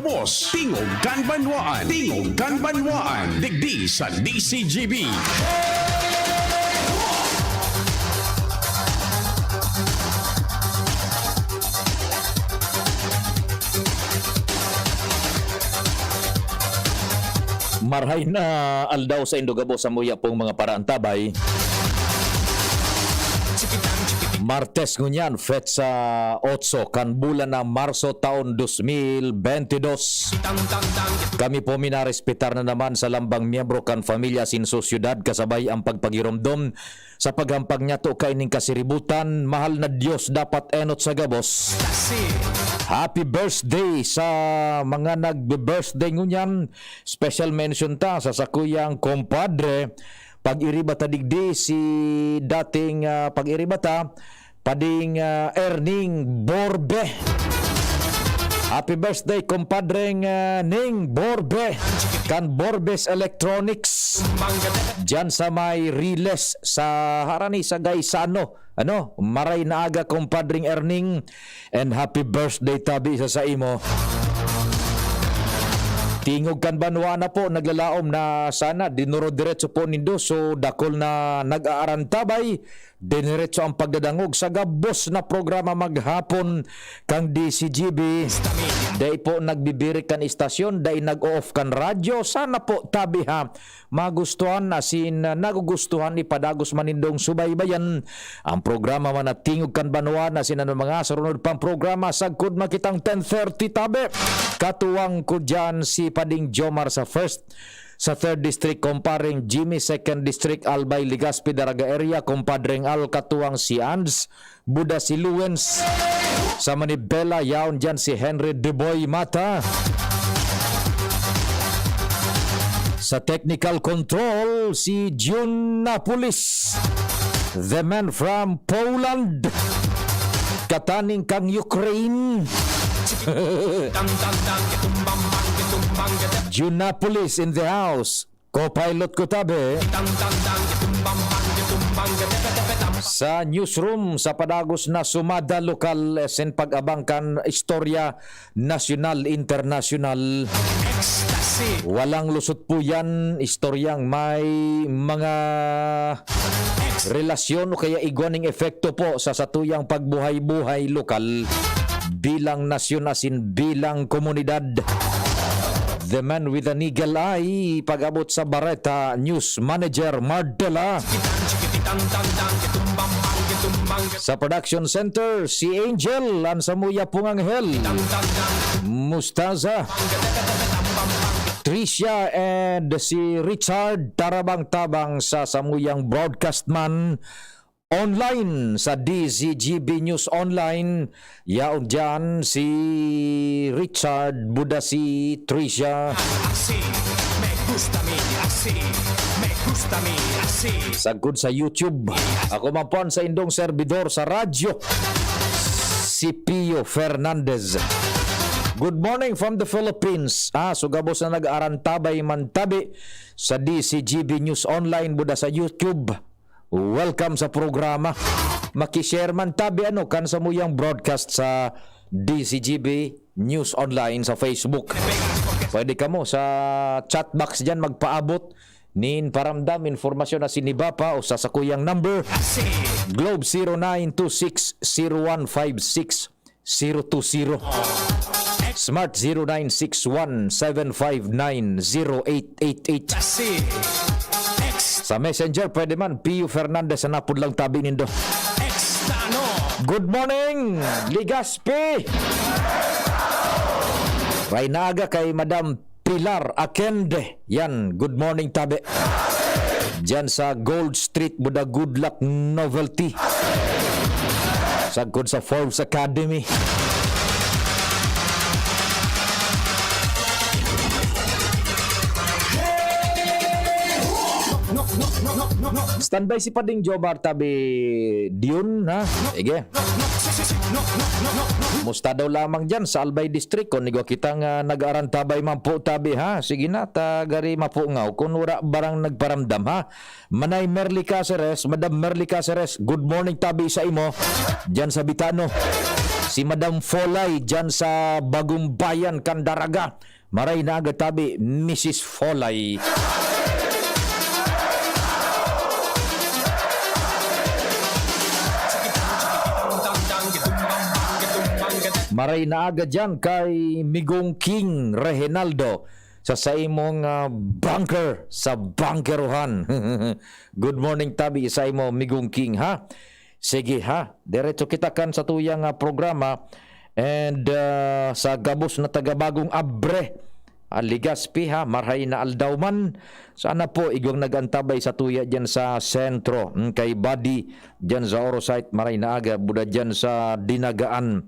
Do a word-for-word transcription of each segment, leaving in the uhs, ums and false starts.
Boss, Tingog kan Banwaan. Tingog kan Banwaan. Digdi sa D C G B. Marhay na aldaw sa indo gabos sa muya pong mga paraantabay. Martes ngunyan, petsa otso kan bulan na Marso taon dos mil benti dos. Kami po minarespetar na naman sa lambang miyembro kan pamilya sin sosyedad kasabay ang pagpagiromdom sa paghampag niyato kaining kasiributan. Mahal na Diyos, dapat enot sa gabos. Happy birthday sa mga nagbe-birthday ngunyan. Special mention ta sa sakuyang kompadre, pag-iriba ta digdi si dating, ah, pag-iriba ta, pading, ah, Erning Borbe. Happy birthday, kompadreng, ah, Ning Borbe, kan Borbe's Electronics. Diyan sa may Riles, sa harani sa Gaisano. Ano, maray na aga, kompadreng Erning, and happy birthday tabi sa saimo. Tingog kan banwa na po, naglalaom na sana dinuro-diretso po nindo. So, dakul na nag-aarantabay, diniretso ang pagdadangog sa gabos na programa maghapon kan D C G B. Dai po nagbibirik kan istasyon, dai nag-o-off kan radyo. Sana po, tabi ha, magustuhan asin, ah, nagugustuhan, ipadagos man nindong subaybayan ang programa man na Tingog kan Banwa na sinan mga sarunod pang programa sagkod makitang ten thirty tabi. Katuwang ko dyan si Pading Jomar sa first, sa third district, kompareng Jimmy, second district, Albay, Legazpi, Daraga area, kompadreng Al, katuwang si Ands, Buda si Luwens. Sa Manibela, yaon dyan si Henry Deboy Mata. Sa technical control, si Jun Napolis. The man from Poland. Kataning kang Ukraine. Jun Napolis in the house. Co-pilot ko tabi. Sa newsroom, sa padagos na sumada lokal, eh, sin pag-abang kan nasyonal, internasyonal. Walang lusot po yan, istoryang may mga relasyon o kaya igwa ning epekto po sa satuyang pagbuhay-buhay lokal bilang nasyon asin bilang komunidad. The man with an eagle eye, pag-abot sa Bareta, News Manager Mardela. Sa production center, si Angel, ang samuya pong anghel. Mustaza. Tricia and si Richard, tarabang-tabang sa samuyang broadcast man. Online sa D Z G B News Online, yaon dyan si Richard Budasi Tricia. Así me gusta a mí, así me gusta a mí, así. Sagkod sa YouTube, ako man po ang sa indong servidor sa radyo, si Pio Fernandez. Good morning from the Philippines. Ah, so gabos na nag-arantabay man tabi sa D Z G B News Online, buda sa YouTube. Welcome sa programa. Maki-share man tabi, ano, kan samuyang broadcast sa D Z G B News Online sa Facebook. Pwede kamo sa chat box dyan magpaabot nin paramdam, informasyon na siniba pa o sa sakuyang number. Globe zero nine two six zero one five six zero two zero. Smart zero nine six one seven five nine zero eight eight eight. Sa Messenger, pwede man. Pio Fernandez, hanapon lang tabi nindo. Good morning, Legazpi! Maray na aga kay Madam Pilar Akende. Yan, good morning, tabi. Diyan sa Gold Street, buda Good Luck Novelty. Sagkod sa Forbes Academy. Standby si Pading Jomar tabi diyon, ha? Sige. Musta daw lamang dyan sa Albay District, kung igwa kitang, ah, nag-arantabay man po tabi, ha? Sige na, ta gari mapungaw. Kung wala barang nagparamdam, ha? Manay Merly Caceres, Madam Merly Caceres, good morning tabi sa imo. Diyan sa Bitano. Si Madam Folay dyan sa Bagong Bayan, Candaraga. Maray na aga tabi, Misis Folay. Maray na aga dyan kay Migong King Reginaldo sa saimong, ah, bunker sa bunkerohan. Good morning tabi sa imo, Migong King, ha? Sige, ha? Diretso kita kan sa tuyang, ah, programa. And, ah, sa gabos na taga Bagong Abre, ah, Legazpi, ha? Marhay na aldaw man. Sana po, igwang nag-antabay sa tuya dyan sa sentro. Hmm, kay Buddy, dyan sa Orosite, maray na aga. Buda dyan sa Dinagaan.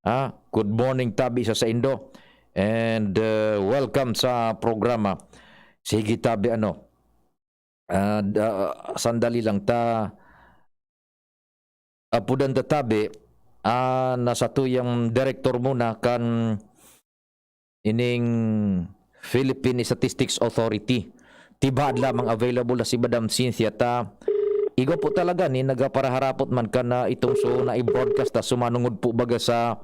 Ha? Good morning, tabi sa saindo. And, ah, welcome sa programa. Sige, tabi, ano? Ah, da-, sandali lang, ta-, apudan ta tabi, ah, na sa tuyang direktor muna kan ining Philippine Statistics Authority. Tibaad lamang available na si Madam Cynthia ta. Igwa po talaga ni nagaparaharapot man ka na itong so na i-broadcast ta sumanungod po baga sa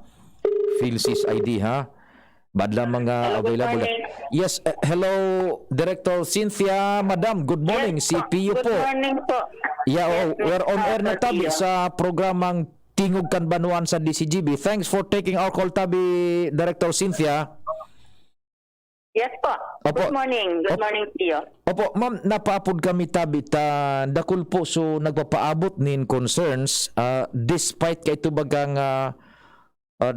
PhilSys I D, ha? Bad lamang, ah, Hello, good available na. morning. Yes, eh, hello, Director Cynthia, Madam, good morning. Yes Si po. Pio Good po. morning po. Yeah, Yes, oh, we're on Mister air na tabi Pio. sa programang Tingog kan Banwaan sa D C G B. Thanks for taking our call, tabi, Director Cynthia. Yes po. Opo. Good morning. Good Op- morning, Pio. Opo, ma'am, napaapod kami tabi ta dakul po so nagpapaabot nin concerns, ah, despite kaito bagang, ah, ah,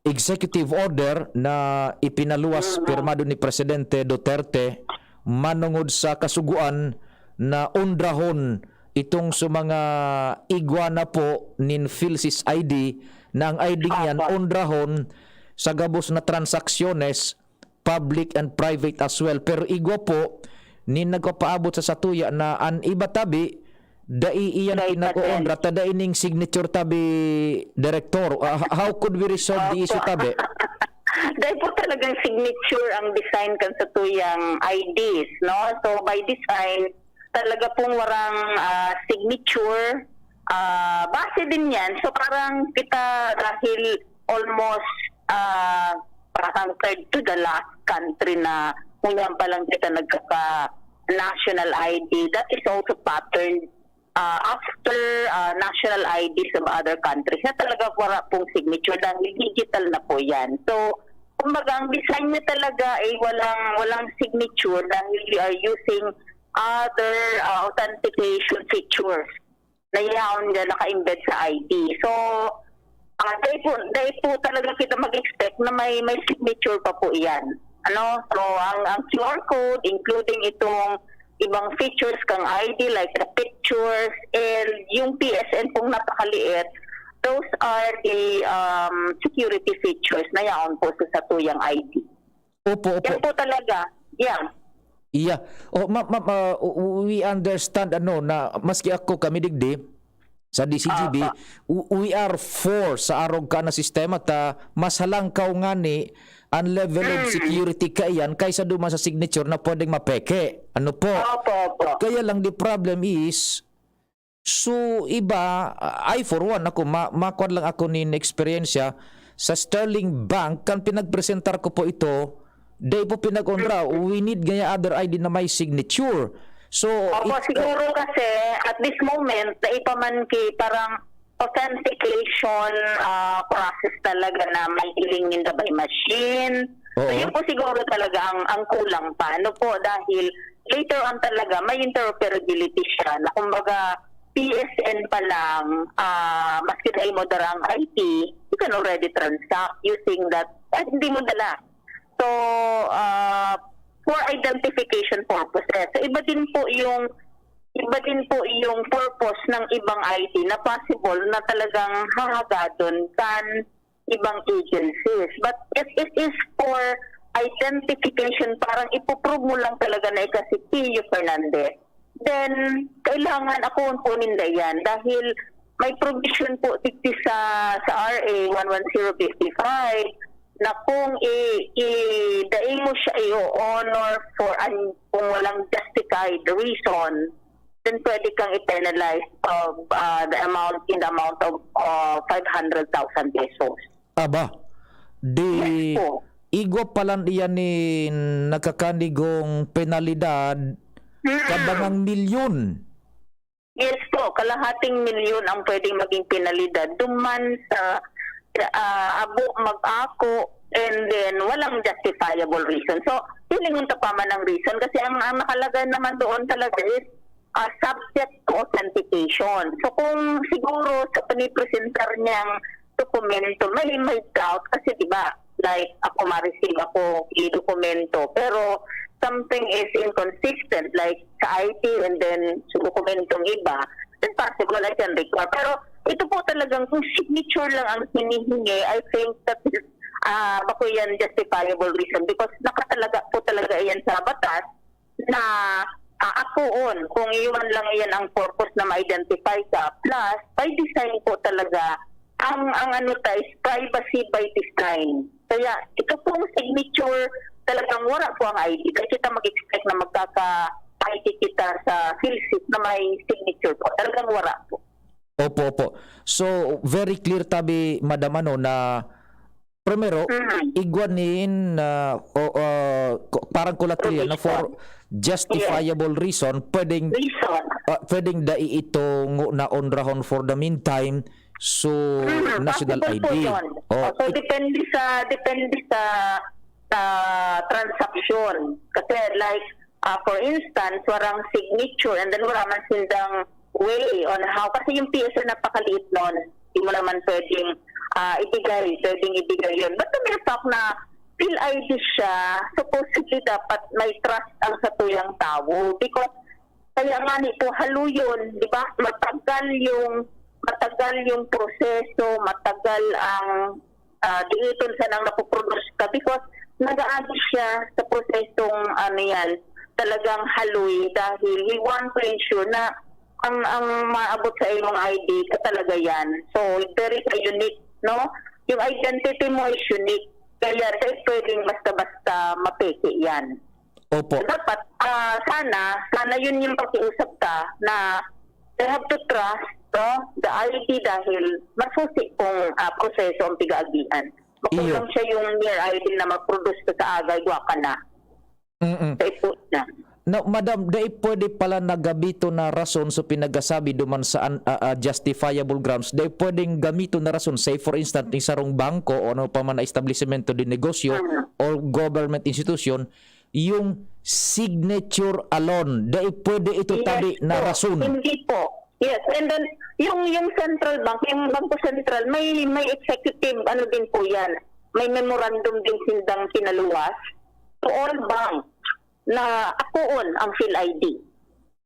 executive order na ipinaluwas Mm. pirmado ni Presidente Duterte manongod sa kasugoan na ondrahon itong sa mga igwa na po nin PhilSys I D, na ang I D niyan Opo. ondrahon sa gabos na transaksyones, public and private as well. Pero igwa po, nin nagpapaabot sa satuya na an iba tabi, dai iyan Dai pinag-oondra, patent. ta dai ning signature tabi, Direktor. Ah, h-, how could we resolve the Opo. issue tabi? Dai po talagang signature ang design kan satuyang I Ds, no? So, by design, talaga pong warang, ah, signature. Ah, base din yan. So, parang kita dahil almost, ah, parang third to the last country na ngunyan pa lang kita nagkaka-national I D. That is also patterned, ah, after, ah, national I Ds of other countries na talaga wala pong signature dahil digital na po yan. So, kumbaga, ang design niya talaga ay walang, walang signature dahil we are using other, ah, authentication features na yaon nga naka-embed sa I D. So, ah, dai po, dai po talaga kita mag-expect na may, may signature pa po iyan. Ano? So, ang, ang Q R code, including itong ibang features kang I D like the pictures and yung P S N pong napakaliit, those are the, um, security features na yaon po sa satuyang I D. Opo, opo. Yan po talaga. Yeah. Iya. Oh, ma-, ma-, ma-, we understand, ano, na maski ako, kami digdi, sa D C G B, Opo. w-, we are for sa arog ka na sistema ta mas halangkaw ngani ang level of Mm. security kaiyan kaysa duman sa signature na pwedeng mapeke. Ano po? Opo, opo. Kaya lang, the problem is, so iba, I for one, ako, ma-, makuan lang ako nin eksperyensya sa Sterling Bank, kan pinagpresentar ko po ito, dai po pinag-onra. Mm. We need ngaya other I D na may signature. So, Opo, it- siguro kasi at this moment, naipaman ki parang authentication, ah, process talaga na may hiling ninda by machine. So, Oo. yun po siguro talaga ang, ang kulang pa. Ano po, dahil later on talaga, may interoperability siya na kumbaga, P S N pa lang, ah, maski dai mo dara ang I D, you can already transact using that. Ay, hindi mo dala. So, ah, for identification purposes. So, iba din po yung, iba din po yung purpose ng ibang I D na possible na talagang hahagadon kan ibang agencies. But if it is for identification, parang ipuprove mo lang talaga na ika si Pio Fernandez, then kailangan akon po ninda yan dahil may provision po digdi sa, sa R A one one zero fifty-five na kung i, i, dai mo siya i-honor for an, kung walang justified reason, then pwede kang i-penalize of, ah, the amount, in the amount of, ah, five hundred thousand pesos. Aba, di Yes po. igwa palan iyan ni nakakanigong penalidad, Mm. kabangang milyon. Yes po, kalahating milyon ang pwedeng maging penalidad duman sa, ah, abo mag-ako, and then walang justifiable reason. So, hilingon ta pa man ang reason kasi ang, ang nakalagay naman doon talaga is, ah, subject to authentication. So, kung siguro sa pinipresentar niyang dokumento, may, may doubt kasi, di ba, like, ako ma-receive ako, i-dokumento, pero something is inconsistent, like, sa I D and then sa dokumentong iba, then possible I can require. Pero ito po talagang kung signature lang ang hinihingi, I think that is, ah, bako yan justifiable reason because nakatalaga po talaga yan sa batas na, ah, akoon kung iyon lang iyan ang purpose na ma-identify ka. Plus, by design po talaga, ang, ang ano ta is privacy by design. Kaya ito pong signature, talagang wala po ang I D. Dahil kita mag-expect na magkaka-I D kita sa PhilSys na may signature po. Talagang wala po. Opo, opo. So, very clear tabi, madam, ano, na primero, Mm. igwa nin, ah, o, ah, ko-, parang kulatilya na for Provision. justifiable reason, pwedeng, Reason. ah, pwedeng dai ito ngona on rahon for the meantime, so, Mm, national possible po I D. yun. Oh, Oh, so, it- depende sa, depende sa, sa transaksyon. Kasi, like, ah, for instance, warang signature and then wala man sindang way on how, kasi yung P S A napakaliit nun. Di mo naman pwedeng, ah, ibigay, pwedeng ibigay yun. But the mere fact na PhilID siya, supposedly dapat may trust ang satuyang tawo. Because, kaya nga ni po, haluyon, di ba? Matagal yung, matagal yung proseso, matagal ang, ah, diiton sa nang napoproduce ka because nag-aagi siya sa prosesong, ano yan, talagang haloy dahil we want to ensure na ang, ang maabot sa imong I D ka talaga yan. So, very ka unique, no? Yung identity mo is unique. Kaya di pwedeng basta-basta mapeke yan. Opo. Dapat, ah, sana, sana yun yung pakiusap ka na they have to trust, no, the I D dahil masusi kung, ah, proseso ang pigaagian. Iyo. Makulang siya yung mere I D na mag-produce ka sa agay, gwa ka na. Mm-mm. Sa ipot na. Na, madam, dai pwede pala na gamiton na rason sa pinagasabi duman sa an-, ah, ah, justifiable grounds. Dai pwedeng gamiton na rason. Say, for instance, ning sarong bangko o ano pa man na establisemento de negosyo Tama. or government institution, yung signature alone. Dai pwede ito Yes tabi na po. rason. Hindi po. Yes, and then, yung, yung central bank, yung Bangko Sentral, may, may executive, ano din po yan, may memorandum din sindang pinaluwas to all banks na akoon ang PhilID.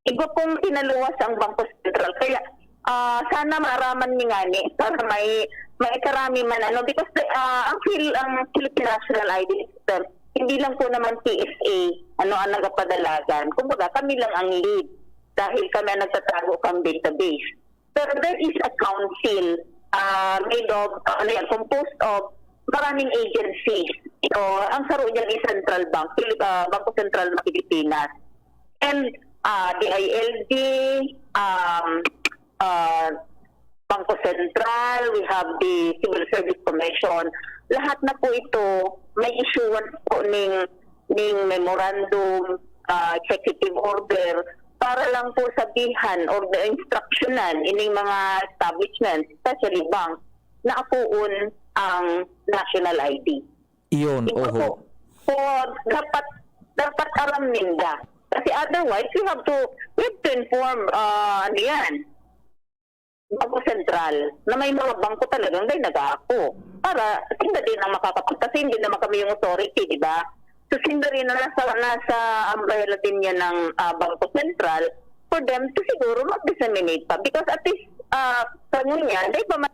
Iba pong pinaluwas ang Bangko Sentral. Kaya, ah, sana maaraman ni ngani para may, may karami man, ano, because, ah, ang Phil-, ang Philippine National I D System, hindi lang po naman P S A, ano, ang nagapadalagan. Kumbaga, kami lang ang lead dahil kami ang nagtatago kang database. Pero there is a council, ah, made of, ah, ano yan, composed of maraming agencies. So, ang saro dyan is Central Bank, Philip-, ah, Bangko Sentral ng Pilipinas. And, ah, D I L G, um, ah, Bangko Sentral, we have the Civil Service Commission. Lahat na po ito, may issuance po ning, ning memorandum, ah, executive order, para lang po sabihan or the instructionan ining mga establishment, especially bank, na akoon ang national I D. Iyon, Ito oho. po. So, dapat, dapat aram ninda. Kasi otherwise, we have to, we have to inform, ah, ano yan, Bangko Sentral, na may mga bangko talagang dai nag-aako. Para sinda din ang makakapag-, kasi hindi naman kami yung authority, di ba? So, sinda rin na nasa, nasa umbrella din yan ng, ah, Bangko Sentral for them to siguro mag-disseminate pa. Because at least, ah, sa ngunyan, dai pa man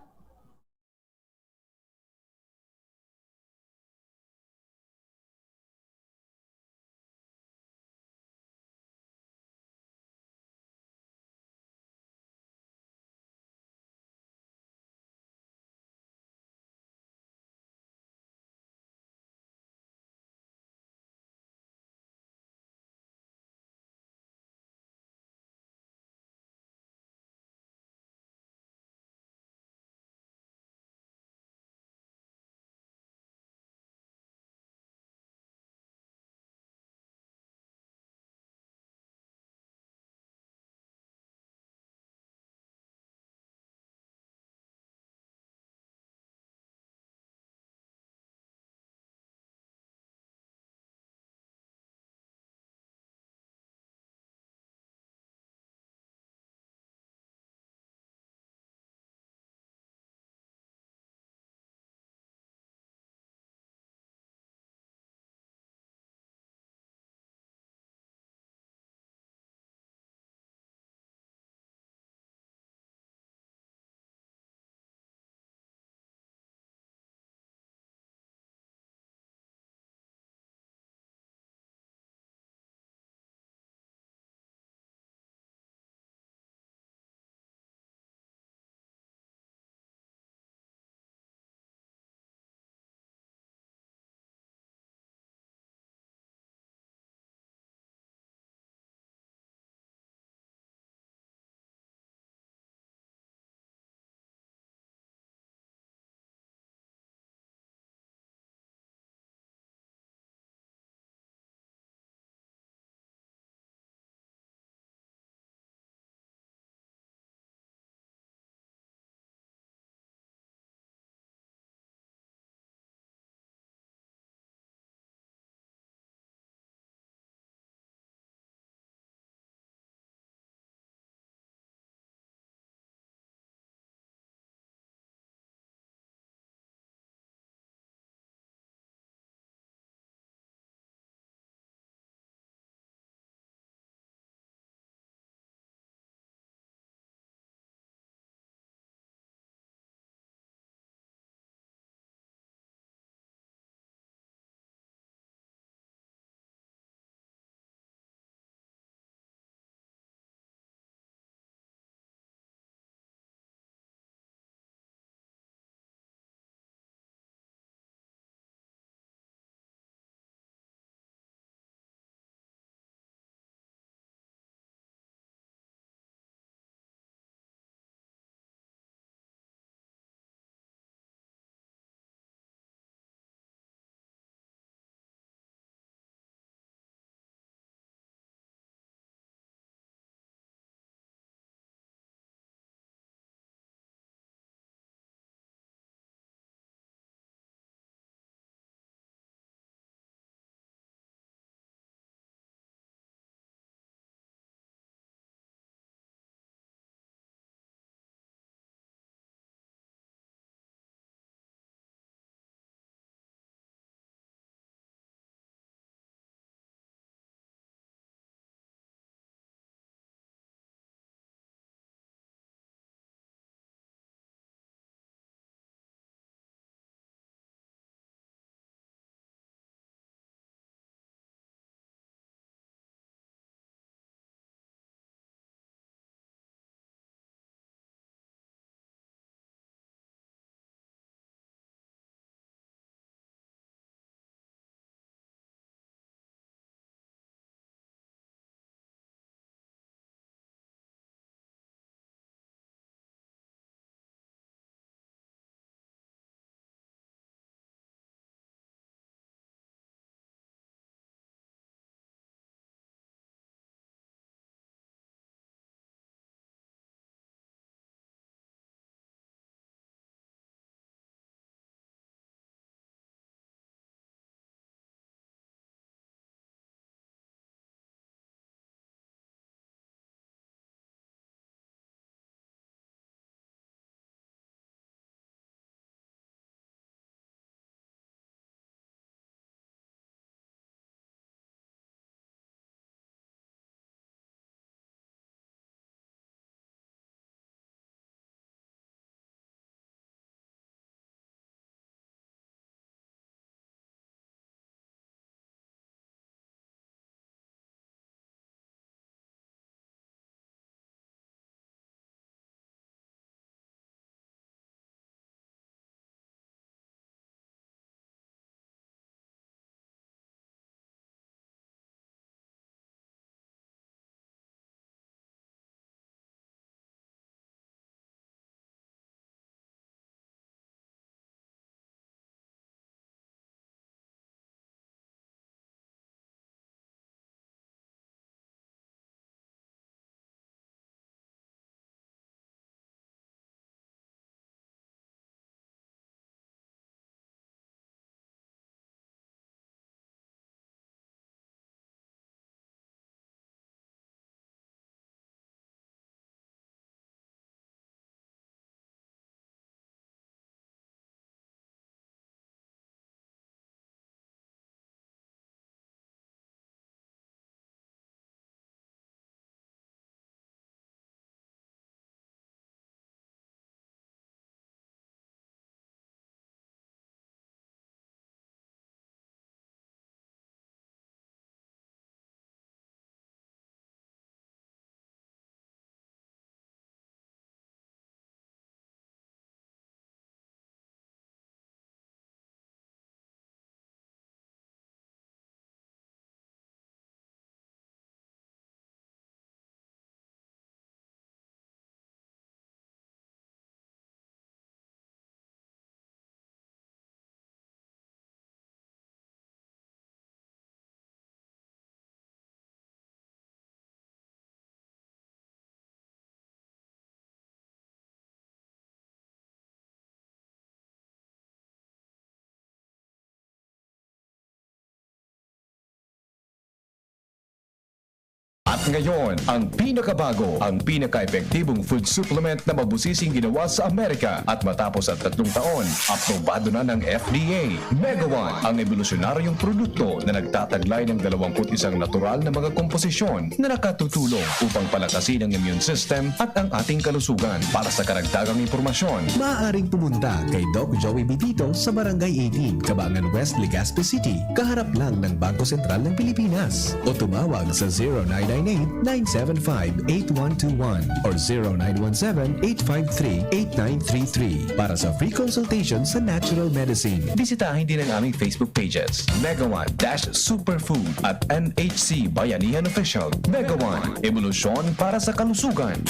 At ngayon, ang pinakabago, ang pinaka-epektibong food supplement na mabusising ginawa sa Amerika at matapos ang tatlong taon, aprobado na ng F D A. Mega One, ang ebolusyonaryong produkto na nagtataglay ng dalawampu't isang natural na mga komposisyon na nakatutulong upang palakasin ang immune system at ang ating kalusugan. Para sa karagdagang impormasyon, maaaring pumunta kay Doc Joey Bitito sa Barangay eighteen, Kabangan West, Legazpi City, kaharap lang ng Bangko Sentral ng Pilipinas. O tumawag sa zero nine nine eight, nine seven five, eight one two one or zero nine one seven, eight five three, eight nine three three para sa free consultation sa natural medicine. Bisitahin din ang aming Facebook pages, Mega One dash Superfood at N H C Bayanihan Official. Mega One, ebolusyon para sa kalusugan.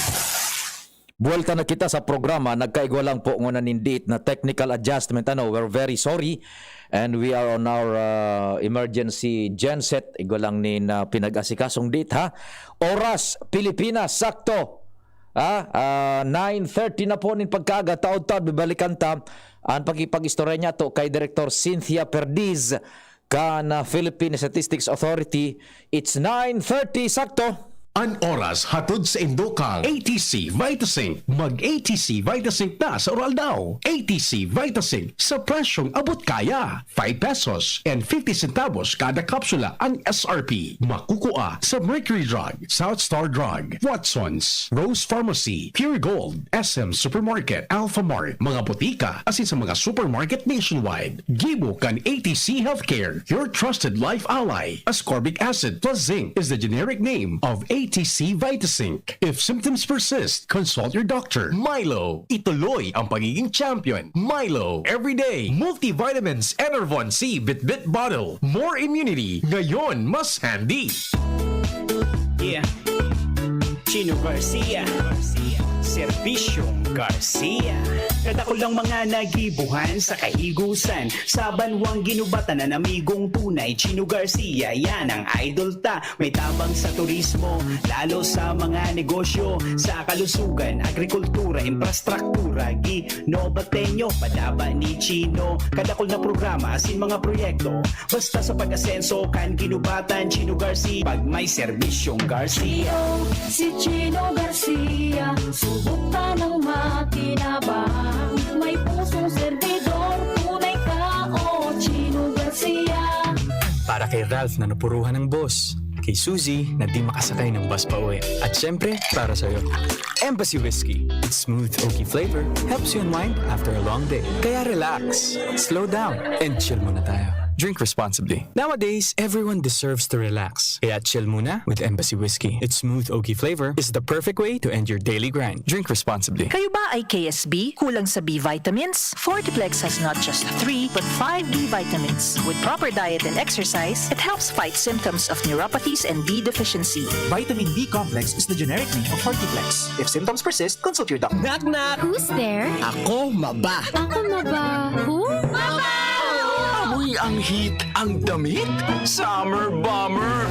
Buwelta na kita sa programa. Nagkaigwa lang po ngona nin date na technical adjustment. Ano, we're very sorry. And we are on our, uh, emergency genset. Igwa lang nin, uh, pinag-asikasong date, ha? Oras, Pilipinas, sakto. Ah, ah, nine thirty na po nin pagkaaga. Taod-taod, bibalikan ta an pakipag-istorya niyato kay Director Cynthia Perdiz kan, ah, Philippine Statistics Authority. It's nine thirty, sakto. An oras hatod sa indo kan A T C Vitazinc. Mag A T C Vitazinc na sa Oral Daw. A T C Vitazinc sa presyong abot kaya. Five pesos and fifty centavos kada kapsula ang S R P. Makukua sa Mercury Drug, South Star Drug, Watsons, Rose Pharmacy, Pure Gold, S M Supermarket, Alphamart, mga botika, asin sa mga supermarket nationwide. Gibo kan A T C Healthcare, your trusted life ally. Ascorbic acid plus zinc is the generic name of A T C Vitazinc. If symptoms persist, consult your doctor. Milo, ituloy ang pagiging champion. Milo, everyday. Multivitamins, Enervon C, Bitbit Bottle. More immunity, ngayon mas handy. Yeah. Chino Garcia. Serbisyong Garcia. Kadakul ng mga nagibuhan sa kahigusan. Sa banwang ginubatan na namigong tunay. Chino Garcia, yan ang idol ta. May tabang sa turismo, lalo sa mga negosyo. Sa kalusugan, agrikultura, infrastruktura. Gino Bateño, padaba ni Chino. Kadakul na programa, asin mga proyekto. Basta sa pag-asenso kan ginubatan, Chino Garcia. Pag may serbisyong Garcia. Chino, si Chino Garcia, subok ka ng makinabang. May pusong servidor, tunay ka, o Chino Garcia. Para kay Ralph na napuruhan ng boss, kay Suzy na di makasakay ng bus pa uwi, at syempre, para sa'yo. Embassy Whiskey. Its smooth oaky flavor helps you unwind after a long day. Kaya relax, slow down, and chill muna tayo. Drink responsibly. Nowadays, everyone deserves to relax. Kaya chill muna with Embassy Whiskey. Its smooth oaky flavor is the perfect way to end your daily grind. Drink responsibly. Kayo ba ay K S B? Kulang sa B vitamins? Fortiplex has not just three, but five B vitamins. With proper diet and exercise, it helps fight symptoms of neuropathies and B deficiency. Vitamin B complex is the generic name of Fortiplex. If symptoms persist, consult your doctor. Knock knock! Who's there? Ako, maba. Ako maba. Who? Amoy ang heat, ang damit, summer bomber.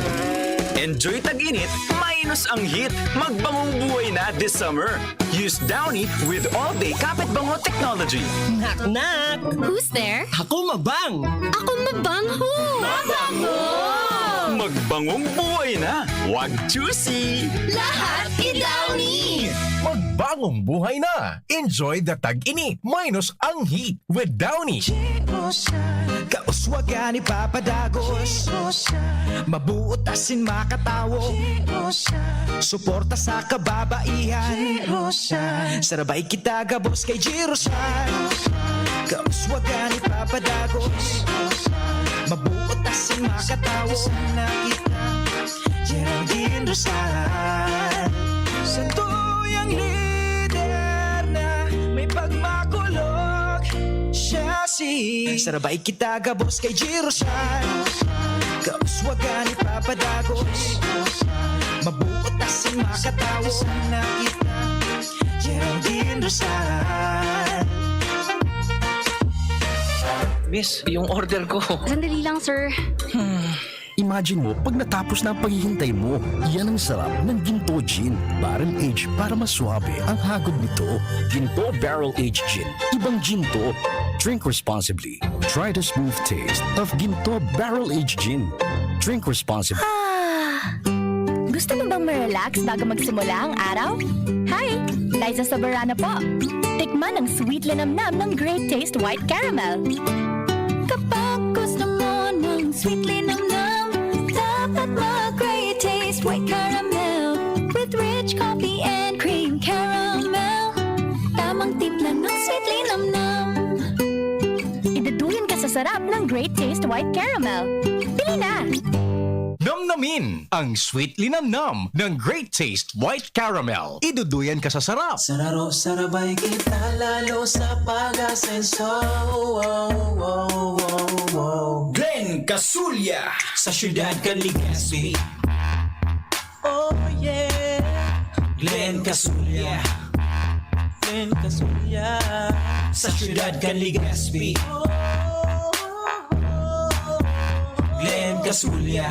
Enjoy tag-init, minus ang heat. Magbangong buhay na this summer. Use Downy with all-day kapit bango technology. Knock knock! Who's there? Ako, mabang! Ako, mabang, who? Mabango! Magbangong buhay na. Wag choosy. Lahat i-Downy! Magbangong buhay na. Enjoy the tag-init minus ang heat with Downy. Kauswagan ni Papa Dagos. Mabuot asin makatawo. Suporta sa kababaihan. Sarabay kita gabos kay Girosan. Kauswagan ni Papa Dagos. Mabuot asin makatawo. Geraldine Rosal. Santuyang lider na may pagmakulog. Siya si Sarabay kita gabos kay Girosan. Kauswagan ni Papa Dagos. Mabuot asin makatawo na kita. Geraldine Rosal. Miss, yung order ko. Sandali lang, sir. Imagine mo, pag natapos na ang paghihintay mo, yan ang sarap ng Ginto Gin. Barrel aged para mas swabe ang hagod nito. Ginto Barrel Aged Gin. Ibang Ginto. Drink responsibly. Try the smooth taste of Ginto Barrel Aged Gin. Drink responsibly. Gusto mo bang ma-relax bago magsimula ang araw? Hi! Liza Soberano po. Tikman ang sweet linamnam ng Great Taste White Caramel. Kapag gusto mo ng sweet linamnam, dapat mag-Great Taste White Caramel with rich coffee and cream caramel. Tamang timpla ng sweet linamnam. Iduduyan ka sa sarap ng Great Taste White Caramel. Bili na! Namnamin ang sweet linamnam ng Great Taste White Caramel. Iduduyan ka sa sarap. Sararo, sarabay kita lalo sa pag-asenso. Wow, wow, wow, wow. Glenn Casulya sa siyudad kan Legazpi. Oh yeah. Glenn Casulya. Glenn Casulya sa siyudad kan Legazpi. Glenn Casulya.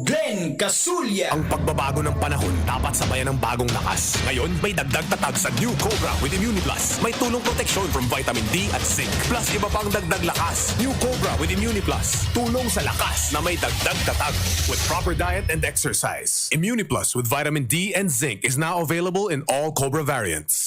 Glenn Casulya. Ang pagbabago ng panahon dapat sabayan ng bagong lakas. Ngayon, may dagdag tatag sa New Cobra with Immuniplus. May tulong proteksyon from vitamin D at zinc. Plus iba pang dagdag lakas. New Cobra with Immuniplus. Tulong sa lakas na may dagdag tatag. With proper diet and exercise. Immuniplus with vitamin D and zinc is now available in all Cobra variants.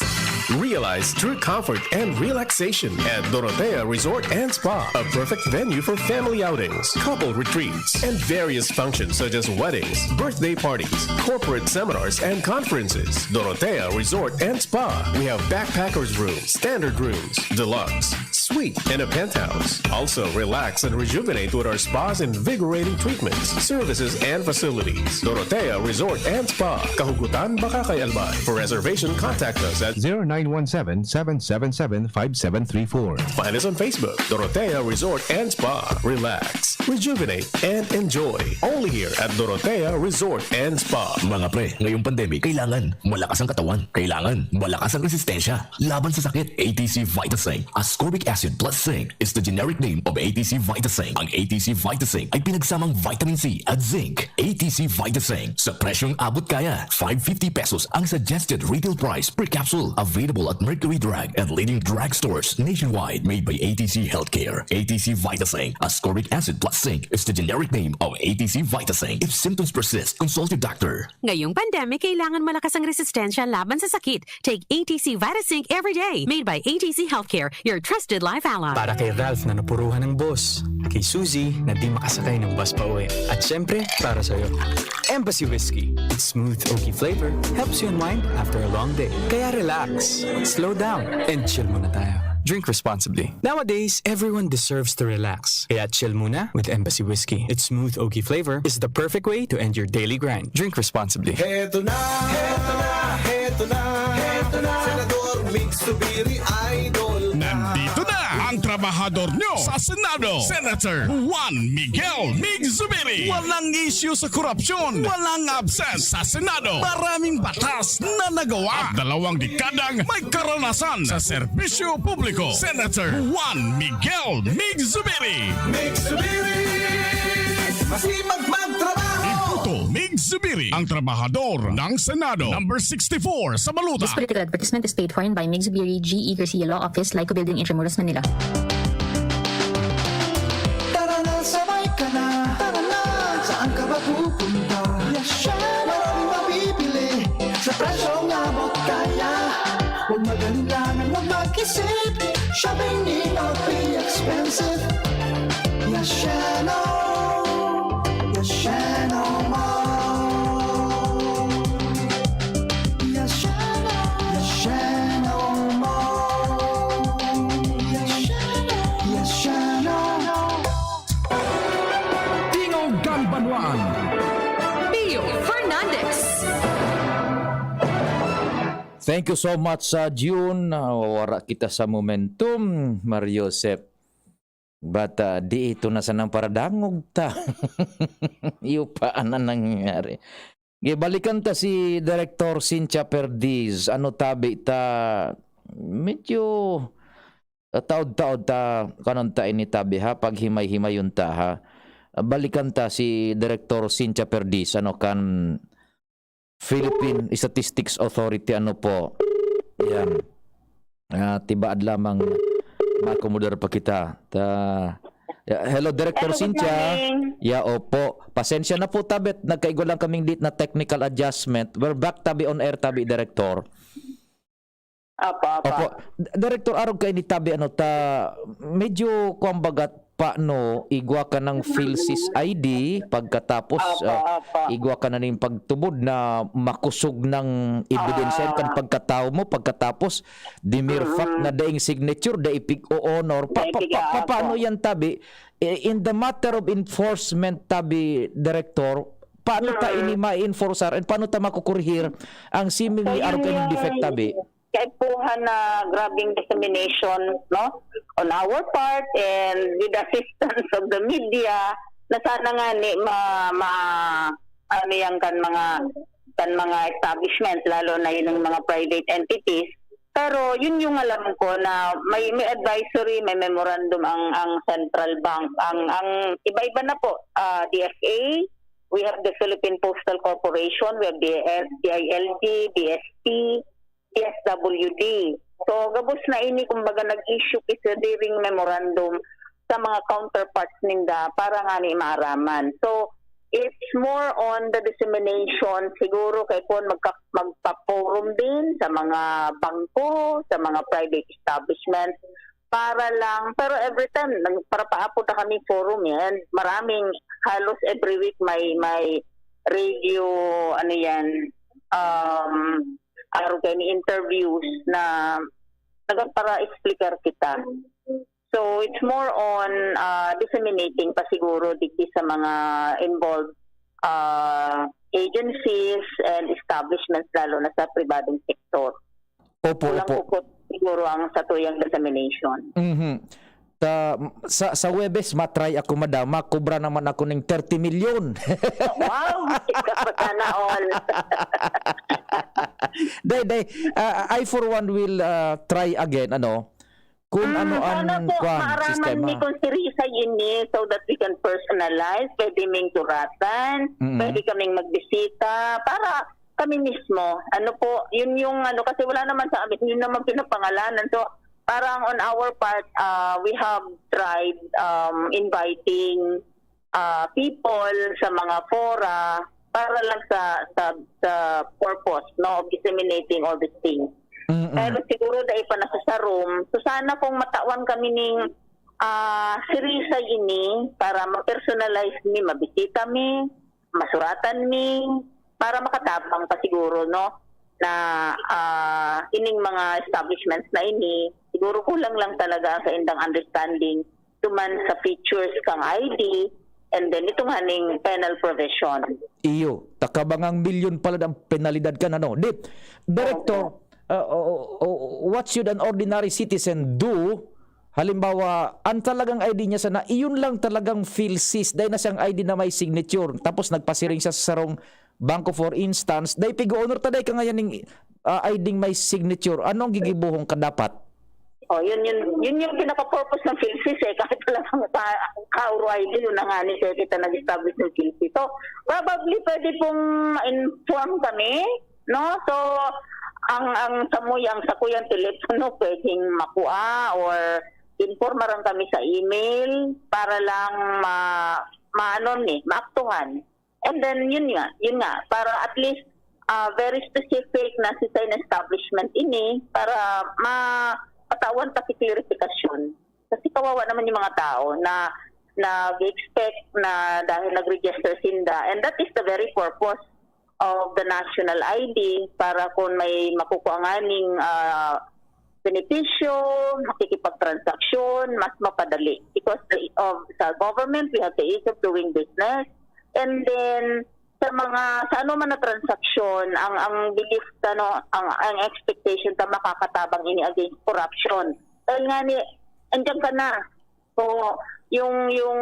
Realize true comfort and relaxation at Dorotea Resort and Spa, a perfect venue for family outings, couple retreats, and various functions such as weddings, birthday parties, corporate seminars, and conferences. Dorotea Resort and Spa. We have backpackers room, standard rooms, deluxe, suite, and a penthouse. Also, relax and rejuvenate with our spa's invigorating treatments, services, and facilities. Dorotea Resort and Spa, Kahugutan, Bacacay, Albay. For reservation, contact us at zero nine one seven, seven seven seven, five seven three four. Find us on Facebook, Dorotea Resort and Spa. Relax, rejuvenate, and enjoy. Only here at Dorotea Resort and Spa. Mga pre, ngayong pandemic, kailangan malakas ang katawan. Kailangan malakas ang resistensya laban sa sakit. A T C Vitasync, ascorbic acid plus zinc, is the generic name of A T C Vitasync. Ang A T C Vitasync ay pinagsamang vitamin C at zinc. A T C Vitasync, sa presyong abot kaya, five fifty pesos ang suggested retail price per capsule. Available at Mercury Drug and leading drugstores nationwide. Made by A T C Healthcare. A T C Vitasync, ascorbic acid plus zinc, is the generic name of A T C Vitasync. If symptoms persist, consult your doctor. Ngayong pandemic, kailangan malakas ang resistensya laban sa sakit. Take A T C Vitasync every day. Made by A T C Healthcare, your trusted life ally. Para kay Ralph na napuruhan ng boss, kay Suzy na di makasakay ng bus pa uwi, at syempre, para sa'yo. Embassy Whiskey. Its smooth oaky flavor helps you unwind after a long day. Kaya relax, slow down, and chill muna tayo. Drink responsibly. Nowadays, everyone deserves to relax. Kaya chill muna with Embassy Whiskey. Its smooth oaky flavor is the perfect way to end your daily grind. Drink responsibly. Heto na, heto na, heto na, heto na. Senador Mig Zubiri, idol na. Nandito na ang trabahador nyo sa Senado, Senator Juan Miguel Mig Zubiri. Walang isyu sa korupsyon, walang absent sa Senado. Maraming batas na nagawa at dalawang dekadang may karanasan sa serbisyo publiko. Senator Juan Miguel Mig Zubiri. Mig Zubiri, masipag magtrabaho. Iboto Mig Zubiri, ang trabahador ng Senado. Number sixty-four sa balota. This political advertisement is paid for in by Mig Zubiri, G E Garcia Law Office, Laiko Building, Intramuros, Manila. Tara na, sabay ka na. Tara na, saan ka ba pupunta? Yes, siya. Maraming mabibili sa presyong abot kaya. Huwag mag-alinlangan, huwag mag-isip. Shopping need not be expensive. Yes, siya, no. Yes, siya, no more. Yes, siya, no. Yes, siya, no more. Yes, siya, no. Yes, siya, no. Tingog kan Banwaan. Pio Fernandez. Thank you so much, sa June. Nawawara kita sa momentum, Mario Joseph. But, ah, di ito na sanang paradangog ta. Iyo pa ang nangyari. Gibalikan ta si Director Cynthia Perdiz. Ano tabi ta? Medyo, ah, taod-taod ta, kanon ta ini tabi, ha? Paghimay-himayon ta, ha? Ah, balikan ta si Director Cynthia Perdiz, ano, kan Philippine Statistics Authority, ano po. Yan. Ah, tibaad lamang maakomodar pa kita. Ta, Yeah, hello, Director Hello, good Cynthia. morning. Yeah, opo. Pasensya na po, tabi, nagkaigwa lang kaming lit na technical adjustment. We're back, tabi, on air, tabi, Director. Apo, apo. Opo. D-, Director, arog kaini, tabi, ano, ta, medyo, kumbaga, paano, igwa ka ng PhilSys I D, pagkatapos, Apo, ah, apo. igwa ka na ning pagtubod na makusog ng ebidensya Ah. kan pagkatao mo, pagkatapos, the mere fact Mm-mm. na daing signature, dai pig-o-honor. Pa-, Dai pa-, pa-, pig-aako. paano yan, tabi? I-, in the matter of enforcement, tabi, Director, paano ta Mm. ini ma-enforcer and paano ta makukurhir ang seemingly So, yun arog kaini yung defect, tabi? kaipuhan na grabing dissemination, no? On our part and with the assistance of the media, na sana nga ni ma-, ma-, ano yan kan mga, kan mga establishment, lalo na yun ng mga private entities. Pero yun yung alam ko na may, may advisory, may memorandum ang, ang central bank, ang, ang iba-iba na po, ah, D F A, we have the Philippine Postal Corporation, we have the D I L G, D S T, D S W D. So, gabos na ini, kumbaga, nag-issue ki sadiring memorandum sa mga counterparts ninda para nga ni maaraman. So, it's more on the dissemination. Siguro kay po magka-, magpa-forum din sa mga bangko, sa mga private establishment, para lang, pero every time, nag-, para paapod na kami forum yan. Maraming, halos every week may, may radio, ano yan, um, arog kaini interviews na nagpara-explicar kita. So, it's more on, ah, disseminating pa siguro digdi sa mga involved, ah, agencies and establishments, lalo na sa pribadong sektor. Opo, Kulang opo. po siguro ang satuyang dissemination. Mhm. Ta-, sa, sa Huwebes, ma-try ako, madam. Makubra naman ako ning thirty milyon. Wow! Ika pa sana all. Day, day, ah, I for one will, ah, try again, ano, kung Mm, ano ang sana po kwan, maaraman sistema. ni Consirisay ini so that we can personalize. Pwede ming suratan, Mm. pwede kaming magbisita para kami mismo. Ano po, yun yung ano, kasi wala naman sa amin, yun naman pinapangalanan. So, parang on our part, ah, we have tried, um, inviting, ah, people sa mga fora para lang sa, sa, sa purpose, no, of disseminating all these things. Mm-mm. Pero siguro dai pa nasa sa room. So, sana kung matawan kami ning, ah, sirisay ini para ma-personalize mi, mabisita mi, masuratan mi, para makatabang pa siguro, no, na, ah, ining mga establishments na ini, siguro kulang lang talaga sa indang understanding duman sa features kang I D, and then ito nga ning penal provision. Iyo, takabangang milyon pala ang penalidad kan, ano. Di, Director, Opo. uh, o-, o-, what should an ordinary citizen do? Halimbawa, ang talagang I D niya sana, iyon lang talagang PhilSys. Dai na siyang I D na may signature. Tapos nagpasiring siya sa sarong bangko, for instance. Dai pig-o-honor ta, dai ka ngayon ning, ah, I D may signature. Anong gigibuhon ka dapat? Oh, yun, yun, yun yung pinaka-purpose ng PhilSys eh. Kasi talagang ka-, kauro I D, yun na nga ni sir kita nag-establish ng PhilSys. So, probably pwede pong ma-inform kami, no? So, ang, ang samuyang, sakuyang telepono pwedeng makua or informa lang kami sa email para lang ma-, maano ni, maaktuhan. And then, yun nga, yun nga, para at least, ah, very specific na si sa establishment ini para ma-, matawan pa si clarification. Kasi kawawa naman yung mga tao na nag-expect na dahil nag-register sinda. And that is the very purpose of the national I D para kung may makukuha nga ning, ah, benepisyo, makikipagtransaksyon, mas mapadali. Because the, of, sa government, we have the ease of doing business. And then, sa mga, sa ano man na transaksyon, ang, ang belief, ano, ang, ang expectation ta makakatabang ini against corruption. Dahil nga ni, andiyan ka na. So, yung, yung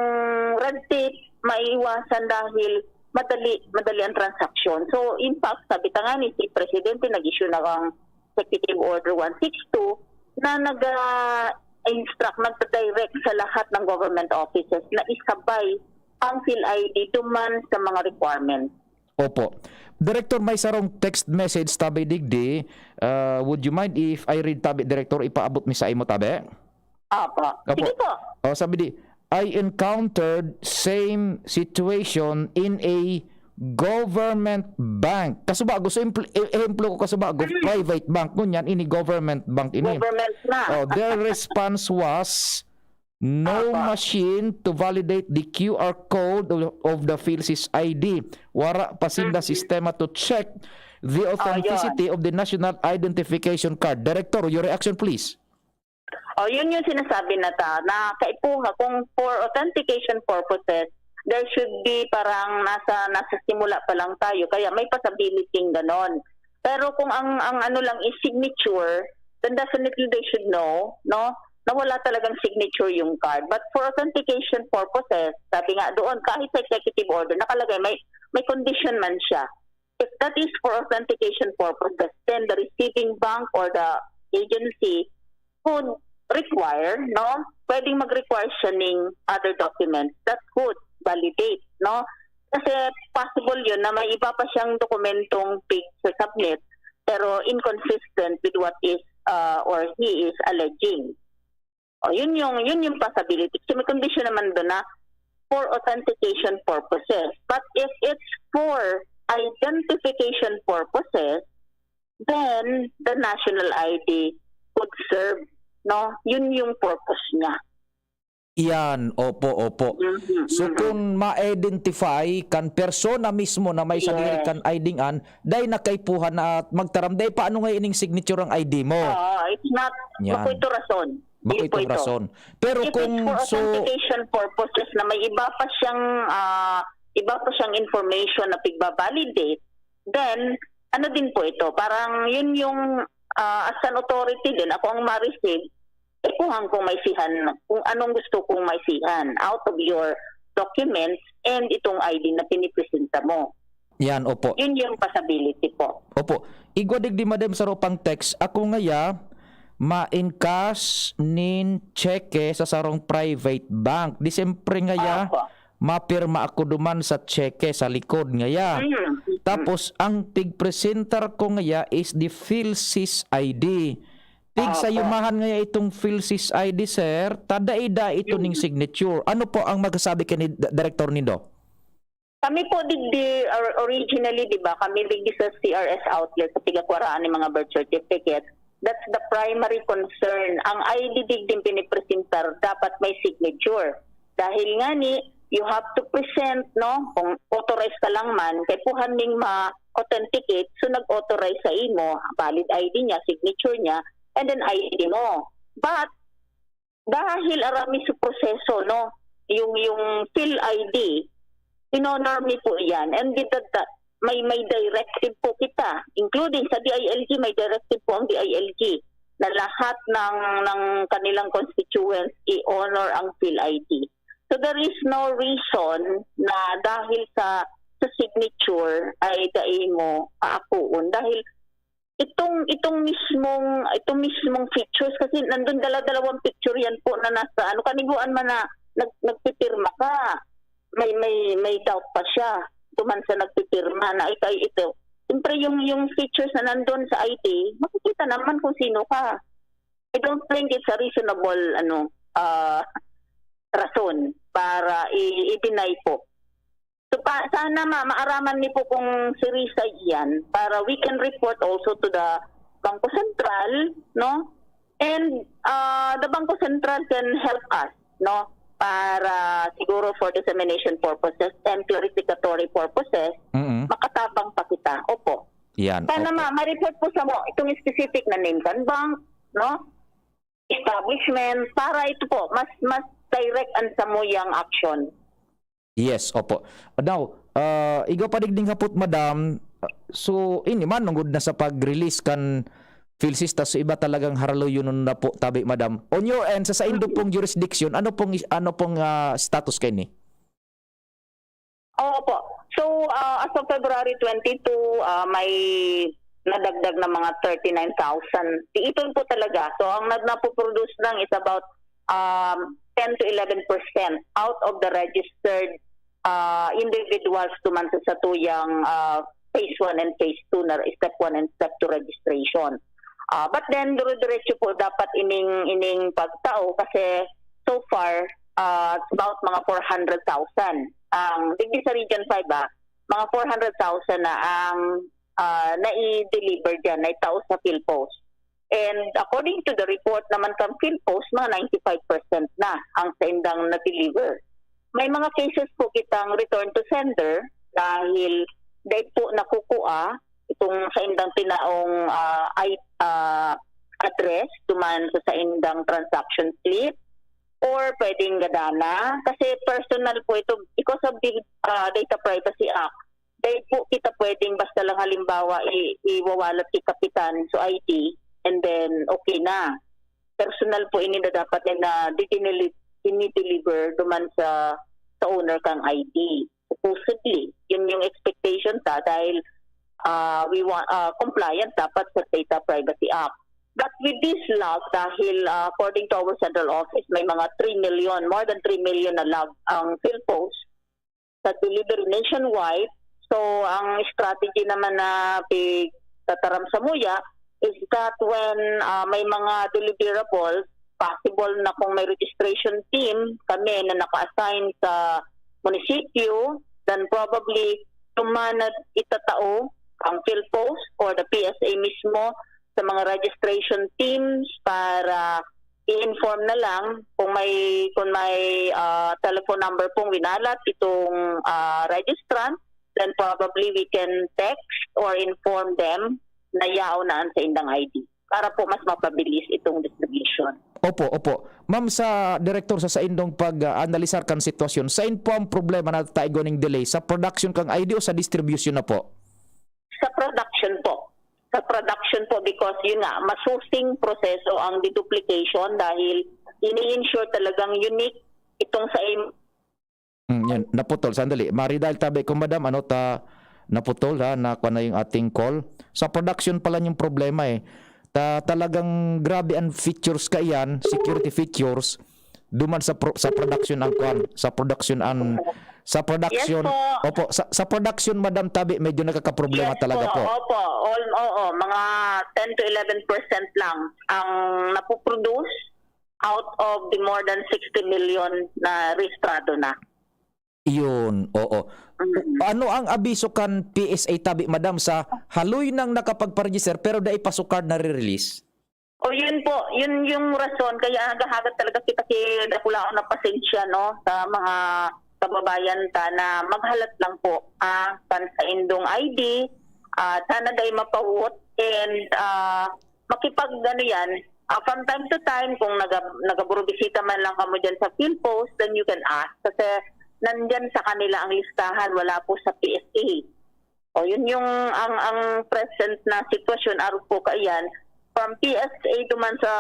red tape, maiiwasan dahil madali, madali ang transaksyon. So, in fact, sabi ta nga ni si Presidente, nag-issue na ang Executive Order one six two na nag-, ah, instruct, nagda-direct sa lahat ng government offices na isabay ang PhilID duman sa mga requirements. Opo. Director, may sarong text message tabi digdi. Ah, would you mind if I read tabi, Director, ipaabot mi sa imo tabi? Opo. Opo. Sige po. Oh, sabi di, I encountered same situation in a government bank. Kasubago, so impl-, e-, ehemplo ko, kasubago, private bank, ngunyan, ini government bank ini. Government na. Oh, their response was, "No Apa. machine to validate the Q R code of, of the PhilSys I D. Wara pa sinda Mhm. sistema to check the authenticity of the national identification card." Director, your reaction, please. O, yun yung sinasabi na ta, na kaipuhan, kung for authentication purposes, there should be parang nasa, nasa simula pa lang tayo, kaya may possibility ganon. Pero kung ang, ang ano lang is signature, then definitely they should know, no? Na wala talagang signature yung card. But for authentication purposes, sabi nga doon, kahit sa executive order, nakalagay, may, may condition man siya. If that is for authentication purposes, then the receiving bank or the agency could require, no? Pwedeng mag-require siya ning other documents that could validate, no? Kasi possible yun na may iba pa siyang dokumentong pig-submit pero inconsistent with what is uh, or he is alleging. O, yun yung, yun yung possibility. Kasi may condition naman doon na for authentication purposes. But if it's for identification purposes, then the national I D could serve, no? Yun yung purpose niya. Yan, opo, opo. Mhm, So mhm. kung ma-identify kan persona mismo na may sadiri Yes. kan I D ngan, dai na kaipuhan na magtaram, dai pa ano nga ining signature ang I D mo. Oo, it's not, Yan. bako ito rason. Bako Hindi po itong ito. rason. Pero If kung it's for so, authentication purposes na may iba pa siyang ah, iba pa siyang information na pigbabalidate, then ano din po ito? Parang yun yung ah, as an authority din, ako ang ma-receive, eh kung ang kung maisihan, kung anong gusto kong maisihan out of your documents and itong I D na pinipresenta mo. yan, opo. Yun yung possibility po. Opo. Igwa digdi, madam, sa ropang text. Ako ngaya, ma-encash nin cheque sa sarong private bank. Di siyempre ngaya, Opo. mapirma ako duman sa cheque sa likod ngaya. Mm. Tapos, ang pigpresentar ko ngaya is the PhilSys I D. Pig sa Opo. yumahan ngaya itong PhilSys I D, sir, tadaida ito ning signature. Ano po ang magsasabi kani, d-, Director Nindo? Kami po digdi or-, originally, di ba, kami digdi sa C R S outlet sa pigakwaraan ng mga birth certificate. That's the primary concern. Ang I D digdi pinipresentar dapat may signature. Dahil nga ni, you have to present, no, kung authorized ka lang man, kaipuhan ning ma-authenticate, so nag-authorize sa imo, valid I D niya, signature niya, and then I D mo. But dahil arami sa proseso, no, yung yung PhilID, in-honor mi po yan. And with that, that- may may directive po kita, including sa DILG, may directive po ang DILG na lahat ng ng kanilang constituents i-honor ang PhilID. So there is no reason na dahil sa sa signature ay dai mo aakuon, dahil itong itong mismong itong mismong features, kasi nandun dala-dalawang picture yan po na nasa ano, kaniguan man na nag, nagpipirma ka, may may may doubt pa siya duman sa nagpipirma na ikaw ito. Siyempre yung yung features na nandun sa I D, makikita naman kung sino ka. I don't think it's a reasonable ano uh, rason para i- i-deny po. So pa, sana ma maaraman ni po kung si Risa iyan para we can report also to the Bangko Sentral, no? And uh, the Bangko Sentral can help us, no? Para siguro for dissemination purposes and clarificatory purposes, Mm-mm. makatabang pa kita. Opo. Yan. Sana Opo. ma ma-report po sa mo itong specific na name kan bank, no? Establishment, para ito po mas mas direct ang samuyang action. Yes, opo. Now, uh, igwa pa digding hapot, madam. Uh, so, ini man, manungod na sa pag-release kan PhilSys, tas iba talagang haraluyon na po, tabi, madam. On your end, sa saindo pong jurisdiction, ano pong is- ano pong ah, status kaini? Oo po. So, ah, as of February twenty-two, ah, may nadagdag na mga thirty-nine thousand. Ipon po talaga. So, ang nag napoproduce lang is about um, ten to eleven percent out of the registered uh, individuals duman sa satuyang uh, phase one and phase two na step one and step two registration. Uh, but then, dire-diretso po dapat ining ining pagtao kasi so far Ah, it's about mga four hundred thousand. Ang digdi sa Region five, ah, mga four hundred thousand na ang, ah, nai-deliver diyan, naitao sa PhilPost. And according to the report naman kan PhilPost, mga ninety-five percent na ang saindang na-deliver. May mga cases po kitang return to sender dahil dahil po nakukua itong saindang tinaong, ah, I-, ah, address duman sa saindang transaction slip or pwedeng gadana. Kasi personal po ito because of the, ah, Data Privacy Act. Dahil po kita pwedeng basta lang halimbawa i-, iwawalat kay kapitan so I D and then okay na. Personal po ini na dapat na dinili-, dinideliver duman sa, sa owner kang I D. Supposedly, yun yung expectation ta dahil, ah, we want, ah, compliant dapat sa Data Privacy Act. But with this log, dahil, ah, according to our central office, may mga three million, more than three million na log ang PhilPost sa delivery nationwide. So, ang strategy naman na pigtataram sa muya is that when, ah, may mga deliverables, possible na kung may registration team kami na naka-assign sa munisipyo, then probably tumanad itatao ang PhilPost or the P S A mismo sa mga registration teams para i-inform na lang kung may, kung may, ah, telephone number pong winalat itong, ah, registrant, then probably we can text or inform them na yaon na an saindang I D para po mas mapabilis itong distribution. Opo, opo. Ma'am, sa direktor, sa saindong pag-analisar kan sitwasyon, sain po ang problema na tataigwa ning delay, sa production kang I D o sa distribution na po? Sa production po. Sa production po because yun nga, masusing proseso ang deduplication dahil ini-ensure talagang unique itong sa im- Hmm, yun, naputol. Sandali. Mari dahil tabi ko, madam, ano ta, naputol ha, na kuha na yung ating call. Sa production pala yung problema eh. Ta, talagang grabe ang features kaiyan, security features, duman sa pro-, sa production ang kuan, sa production ang, sa production, po. Opo, sa, sa production, madam, tabi, medyo nagkakaproblema Yes talaga po. Opo, all, oo, mga ten to eleven percent lang ang napoproduce out of the more than sixty million na rehistrado na. Iyon, oo. Mm. Ano ang abiso kan P S A tabi, madam, sa haloy nang nakapagpa-register pero dai pa sukad nare-release? O yun po, yun yung rason kaya naghahagad talaga kita ki dakulaon na pasensya, no, sa mga kababayan ta na maghalat lang po, ah, kan saindong I D, ah, sana dai mapawot and, ah, makipag, ano yan, ah, from time to time, kung naga-, nagaburubisita man lang kamo dyan sa PhilPost, then you can ask. Kasi nandyan sa kanila ang listahan, wala po sa P S A. O, yun yung ang, ang present na sitwasyon, arog po kaiyan, from P S A duman sa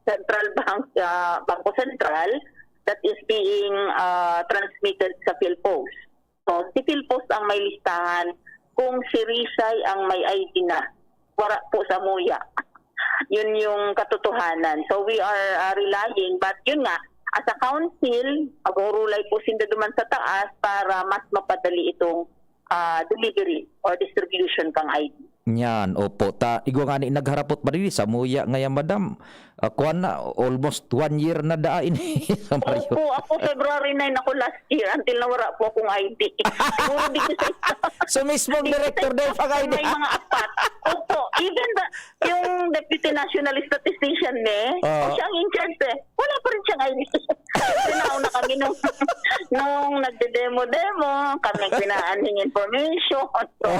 Central Bank, ah, Bangko Sentral, that is being, ah, transmitted sa PhilPost. So, si PhilPost ang may listahan kung si Rizai ang may I D na. Wara po sa muya. Yun yung katotohanan. So, we are, ah, relying, but yun nga, as a council, mag-uurulay po sinda duman sa taas para mas mapadali itong, ah, delivery or distribution kang I D. Nyan, opo. Ta, igwa nga ni nagharapot pa rin sa muya ngayon, madam. Ah, kuwan na, almost one year na daa ini sa Mario. Opo, ako February nine ako last year until nawara po akong I D. Siguro di ko sa So, mismong director na yung pag-I D. May mga apat. Opo, even the, yung Deputy National Statistician, ne, Oo. o siya ang in charge, eh. Wala pa rin siyang I D. Siyempre, nauna kami nung, nung nagde-demo-demo, kami ang pinaaning information. So,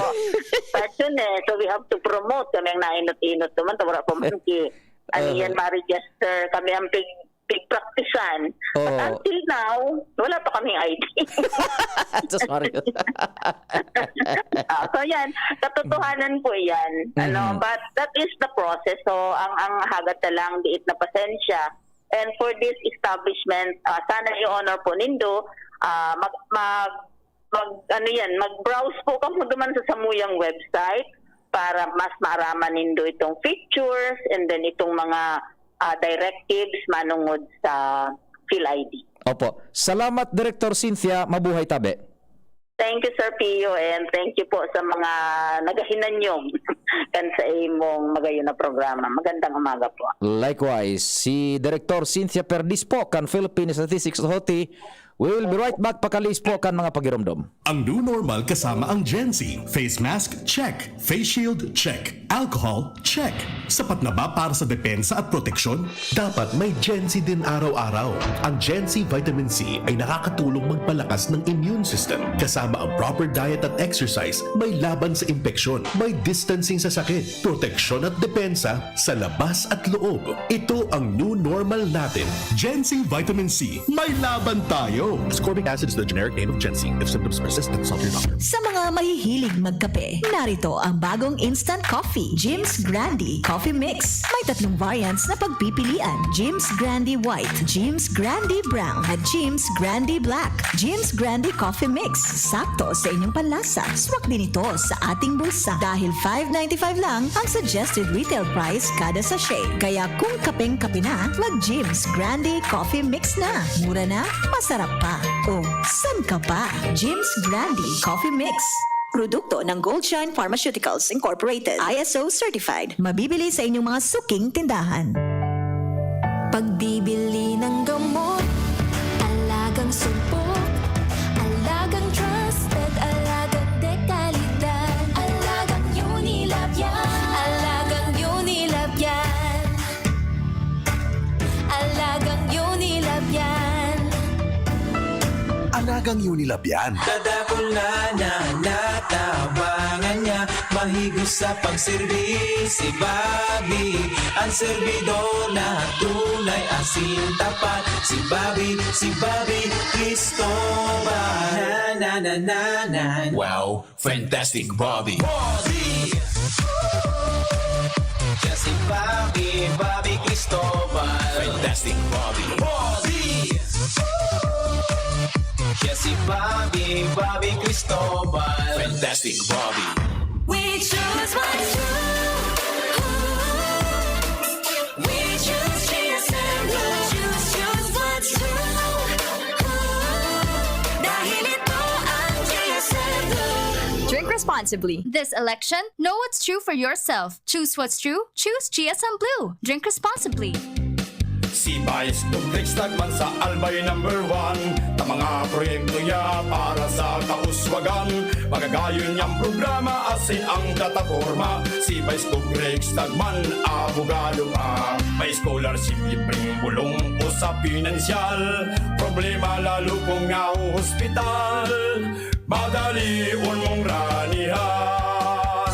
but yun eh, so we have to promote. Kami ang nainot-inot naman, ta wala pa man ki, ano Oo. yan, ma-register. Kami ang pig, pig-practicean. But Oo. until now, wala pa kaming I D. Sus, Mario. Ah, so yan, katotohanan po yan. Ano, Mhm. but that is the process. So, ang, ang hagad na lang, diit na pasensya. And for this establishment, ah, sana i-honor po nindo, ah, mag, mag, mag, ano yan, mag-browse po kamo duman sa samuyang website para mas maaraman nindo itong features and then itong mga, ah, directives manungod sa PhilID. Opo. Salamat, Director Cynthia. Mabuhay tabi. Thank you, Sir Pio, and thank you po sa mga nagahinanyog. kan sa imong magayon na programa. Magandang umaga po. Likewise, si Director Cynthia Perdiz po kan Philippine Statistics Authority. We will be right back pakalihis po kan mga pagiromdom. Ang new normal kasama ang Gen Z. Face mask, check. Face shield, check. Alcohol, check. Sapat na ba para sa depensa at proteksyon? Dapat may Gen Z din araw-araw. Ang Gen Z Vitamin C ay nakakatulong magpalakas ng immune system. Kasama ang proper diet at exercise, may laban sa impeksyon, may distancing sa sakit, proteksyon at depensa sa labas at loob. Ito ang new normal natin. Gen Z Vitamin C, may laban tayo! Ascorbic acid is the generic name of Gen Z. If symptoms persist, consult your doctor. Sa mga mahihilig magkape, narito ang bagong instant coffee, Jim's Grande Coffee Mix. May tatlong variants na pagpipilian, Jim's Grande White, Jim's Grande Brown, at Jim's Grande Black. Jim's Grande Coffee Mix, sakto sa inyong panlasa. Swak din ito sa ating bulsa. Dahil five ninety-five lang ang suggested retail price kada sachet. Kaya kung kapeng-kape na, mag Jim's Grande Coffee Mix na. Mura na, masarap pa. O, san ka pa? Jim's Grande Coffee Mix. Produkto ng Goldshine Pharmaceuticals Incorporated, I S O certified. Mabibili sa inyong mga suking tindahan. Pagbibili ng gamot, alagang sumpok, alagang trusted, alagang dekalidad, alagang Unilab yan, alagang Unilab yan, alagang Unilab yan. Alagang Unilab yan. Tadakul na na natabangan niya, mahigos sa pagserbi si Bobby. Ang serbidor na tunay asin tapat, si Bobby, si Bobby Cristobal. Na, na, na, na, na. Wow, fantastic Bobby. Bobby! Siya si Bobby, Bobby Cristobal. Fantastic Bobby. Bobby! Siya si Bobby, Bobby Cristobal. Fantastic Bobby. We choose what's true. We choose G S M Blue. Choose, choose what's true. Dahil ito ang G S M Blue. Drink responsibly. This election, know what's true for yourself. Choose what's true. Choose G S M Blue. Drink responsibly. Si Vice Gov Rex Lagman sa Albay number one. Ta mga proyekto niya para sa kauswagan. Magagayon niyang programa asin ang plataporma. Si Vice Gov Rex Lagman, abogado pa. May scholarship, libreng bulong o sa pinansyal. Problema lalo kung nahohospital. Madalion mong ranihan.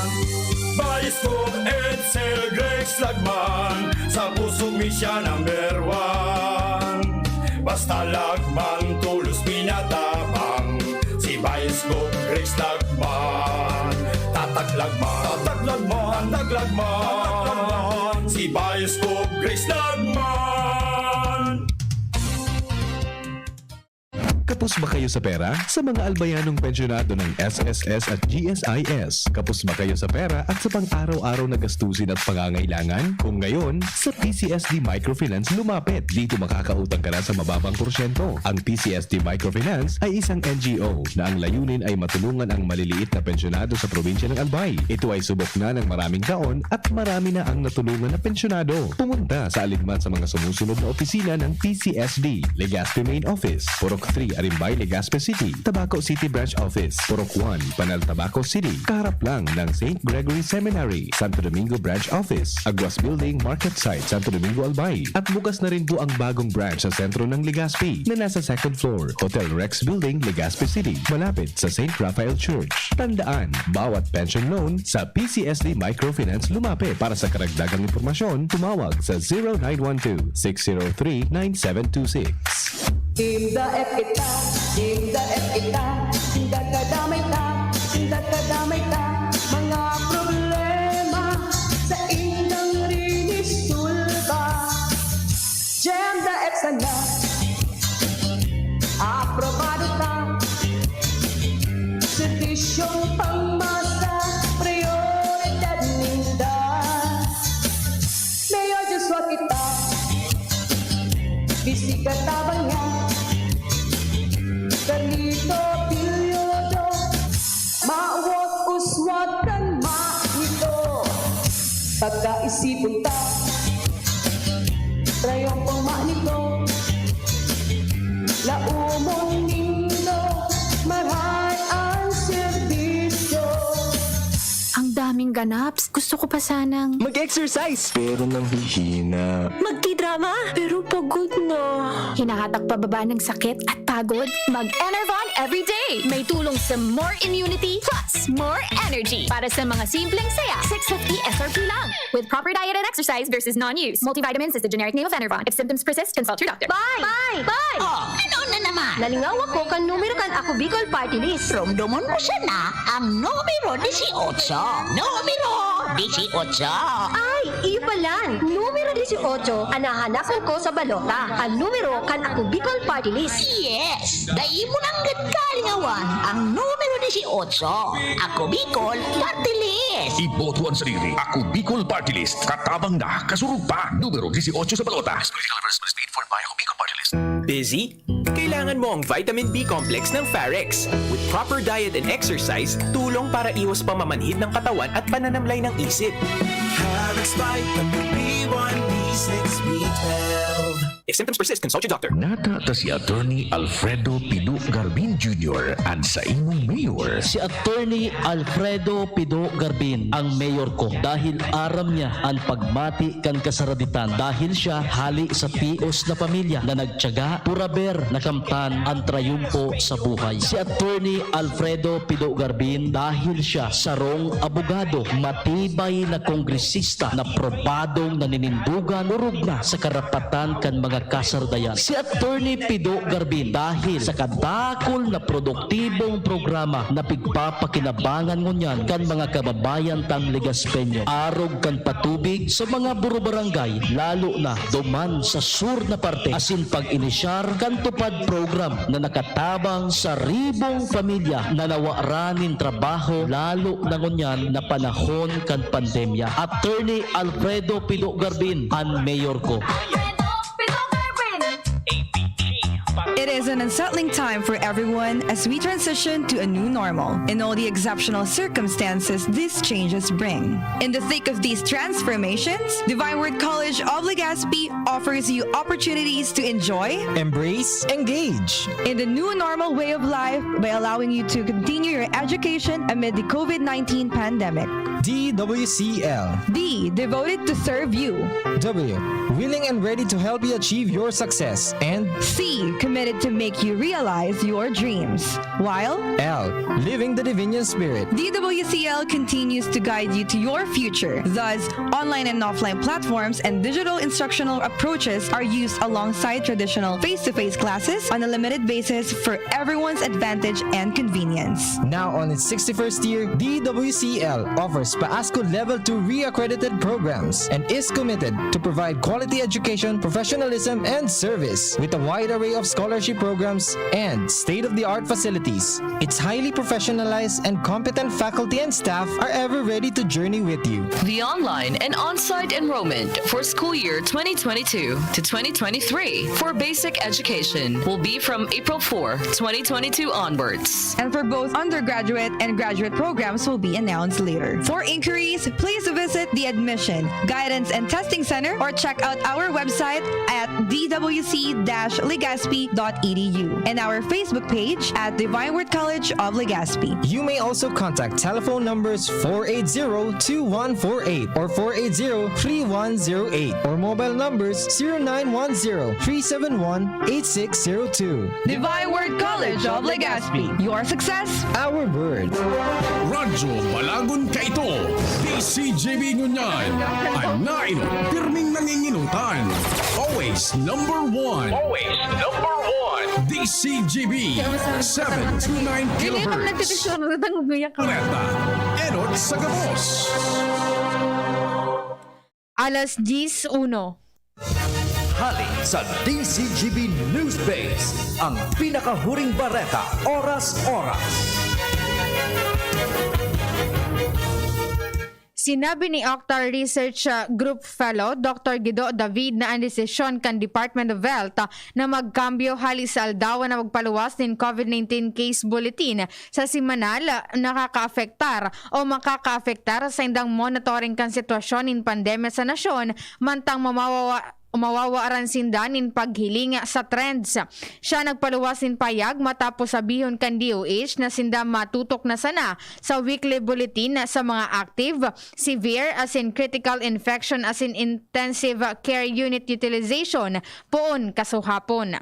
Vice Gov Edsel Grex Lagman, sa puso mi siya number one. Basta Lagman, tolos pinatabang, si Vice Gov Grex Lagman. Tatak Lagman, tatak Lagman, tatak Lagman, si Vice Gov Grex Lagman. Kapos ba kayo sa pera? Sa mga albayanong pensyonado ng S S S at G S I S, kapos ba kayo sa pera at sa pang-araw-araw na gastusin at pangangailangan? Kung ngayon, sa P C S D Microfinance lumapit. Dito makakautang ka na sa mababang porsyento. Ang P C S D Microfinance ay isang N G O na ang layunin ay matulungan ang maliliit na pensyonado sa probinsya ng Albay. Ito ay subok na ng maraming taon at marami na ang natulungan na pensyonado. Pumunta sa alinman sa mga sumusunod na opisina ng P C S D. Legazpi Main Office, Purok three, Arimbay, Legazpi City. Tabaco City Branch Office, Purok one, Panal, Tabaco City. Kaharap lang ng Saint Gregory Seminary, Santo Domingo Branch Office, Aguas Building, Market Site, Santo Domingo, Albay. At bukas na rin po ang bagong branch sa sentro ng Legazpi na nasa second floor, Hotel Rex Building, Legazpi City, malapit sa Saint Raphael Church. Tandaan, bawat pension loan sa P C S D Microfinance lumapit. Para sa karagdagang impormasyon, tumawag sa zero nine one two, six zero three, nine seven two six. Team Daet kita, Team Daet kita, sinda kadamay ta, sinda kadamay ta, mga problema sa indang rinis tulba. Gem Daet sana, aprobado ta, serbisyong pangmasa, prioridad ninda. Mayor Joshua kita, Vice katabang niya, Carlito Kaisipon ta, rayon pang manito, laumon nindo, maray ang serbisyo. Ang daming ganaps. Gusto ko pa sanang Mag-exercise! Pero nanghihina. Magtidrama? Pero pagod na. Hinahatak pababa ng sakit at pagod? Mag-Enervon everyday! May tulong sa more immunity plus more energy para sa mga simpleng saya. six fifty S R P lang. With proper diet and exercise versus non-use. Multivitamins is the generic name of Enervon. If symptoms persist, consult your doctor. Bye! Bye! Bye! Oh, ano na naman? Nalingaw ako kan numero kan Ako Bicol Party List. Romdomon mo siya na ang numero disiotso. Numero disiotso. Ay, iyo pala. Numero disiotso an nahanapon ko sa balota. An numero kan Ako Bicol Party List. Yes, dai mo nanggad kalingawan ang numero disiotso. Ako Bicol Party List. Iboto an sadiri. Ako Bicol Party List. Katabang na, kasurog pa. Numero disiotso sa balota. Political advertisements paid for by Ako Bicol Party List. Busy? Kailangan mo ang vitamin B complex ng Farex. With proper diet and exercise, tulong para iwas pamamanhid ng katawan at pananamlay ng isip. Farex Vitamin B one, B six, B twelve. If symptoms persist, consult your doctor. Nata ta si Attorney Alfredo Pido Garbin Junior an saimong mayor. Si Attorney Alfredo Pido Garbin ang mayor ko dahil aram niya an pagmati kan kasaraditan dahil siya hali sa pios na pamilya na nagtiyaga, puraber, nakamtan an trayumpo sa buhay. Si Attorney Alfredo Pido Garbin dahil siya sarong abogado, matibay na kongresista na probadong naninindugan, orog na sa karapatan kan mga kasardayan. Si Attorney Pido Garbin dahil sa kadakol na produktibong programa na pigpapakinabangan ngunyan kan mga kababayan tang Legaspeño, arog kan patubig sa mga burubarangay, lalo na duman sa sur na parte, asin pag-inisyar kan TUPAD program na nakatabang sa ribong pamilya na nawara nin trabaho, lalo na ngunyan na panahon kan pandemya. Attorney Alfredo Pido Garbin, an mayor ko. It is an unsettling time for everyone as we transition to a new normal and all the exceptional circumstances these changes bring. In the thick of these transformations, Divine Word College of Legazpi offers you opportunities to enjoy, embrace, engage in the new normal way of life by allowing you to continue your education amid the COVID nineteen pandemic. D W C L. D, devoted to serve you. W, willing and ready to help you achieve your success. And C, committed to make you realize your dreams. While L, living the Divinian Spirit. D W C L continues to guide you to your future. Thus, online and offline platforms and digital instructional approaches are used alongside traditional face-to-face classes on a limited basis for everyone's advantage and convenience. Now on its sixty-first year, D W C L offers PAASCO Level two re-accredited programs and is committed to provide quality education, professionalism, and service with a wide array of scholarship programs and state-of-the-art facilities. Its highly professionalized and competent faculty and staff are ever ready to journey with you. The online and on-site enrollment for school year twenty twenty-two to twenty twenty-three for basic education will be from April four, twenty twenty-two onwards. And for both undergraduate and graduate programs will be announced later. For inquiries, please visit the Admission, Guidance and Testing Center or check out our website at d w c dash legazpi dot e d u and our Facebook page at Divine Word College of Legazpi. You may also contact telephone numbers four eight zero two one four eight or four eight zero three one zero eight or mobile numbers zero nine one zero three seven one eight six zero two. Divine Word College of Legazpi. Your success, our word. Radyo Balagon Kaito, D C G B ngunyan. An nainot, pirming nanginginutan. Always number one. Always number one. D C G B, seven two nine kilohertz. Enot sa gabos. Alas diyes uno. Hali sa D C G B News Base, ang pinakahuring bareta, oras-oras. Sinabi ni Octar Research, ah, Group Fellow Doctor Guido David na an desisyon kan Department of Health, ah, na magkambyo hali sa aldaw na magpaluwas nin COVID nineteen case bulletin sa semanal, ah, nakakaapektar o makakaapektar sa indang monitoring kan sitwasyon nin pandemya sa nasyon, mantang mamawawa-, mawawaran sinda nin paghiling sa trends. Siya nagpaluwas nin payag matapos sabihon kan D O H na sinda matutok na sana sa weekly bulletin sa mga active, severe, as in critical infection, as in intensive care unit utilization, poon kasuhapon.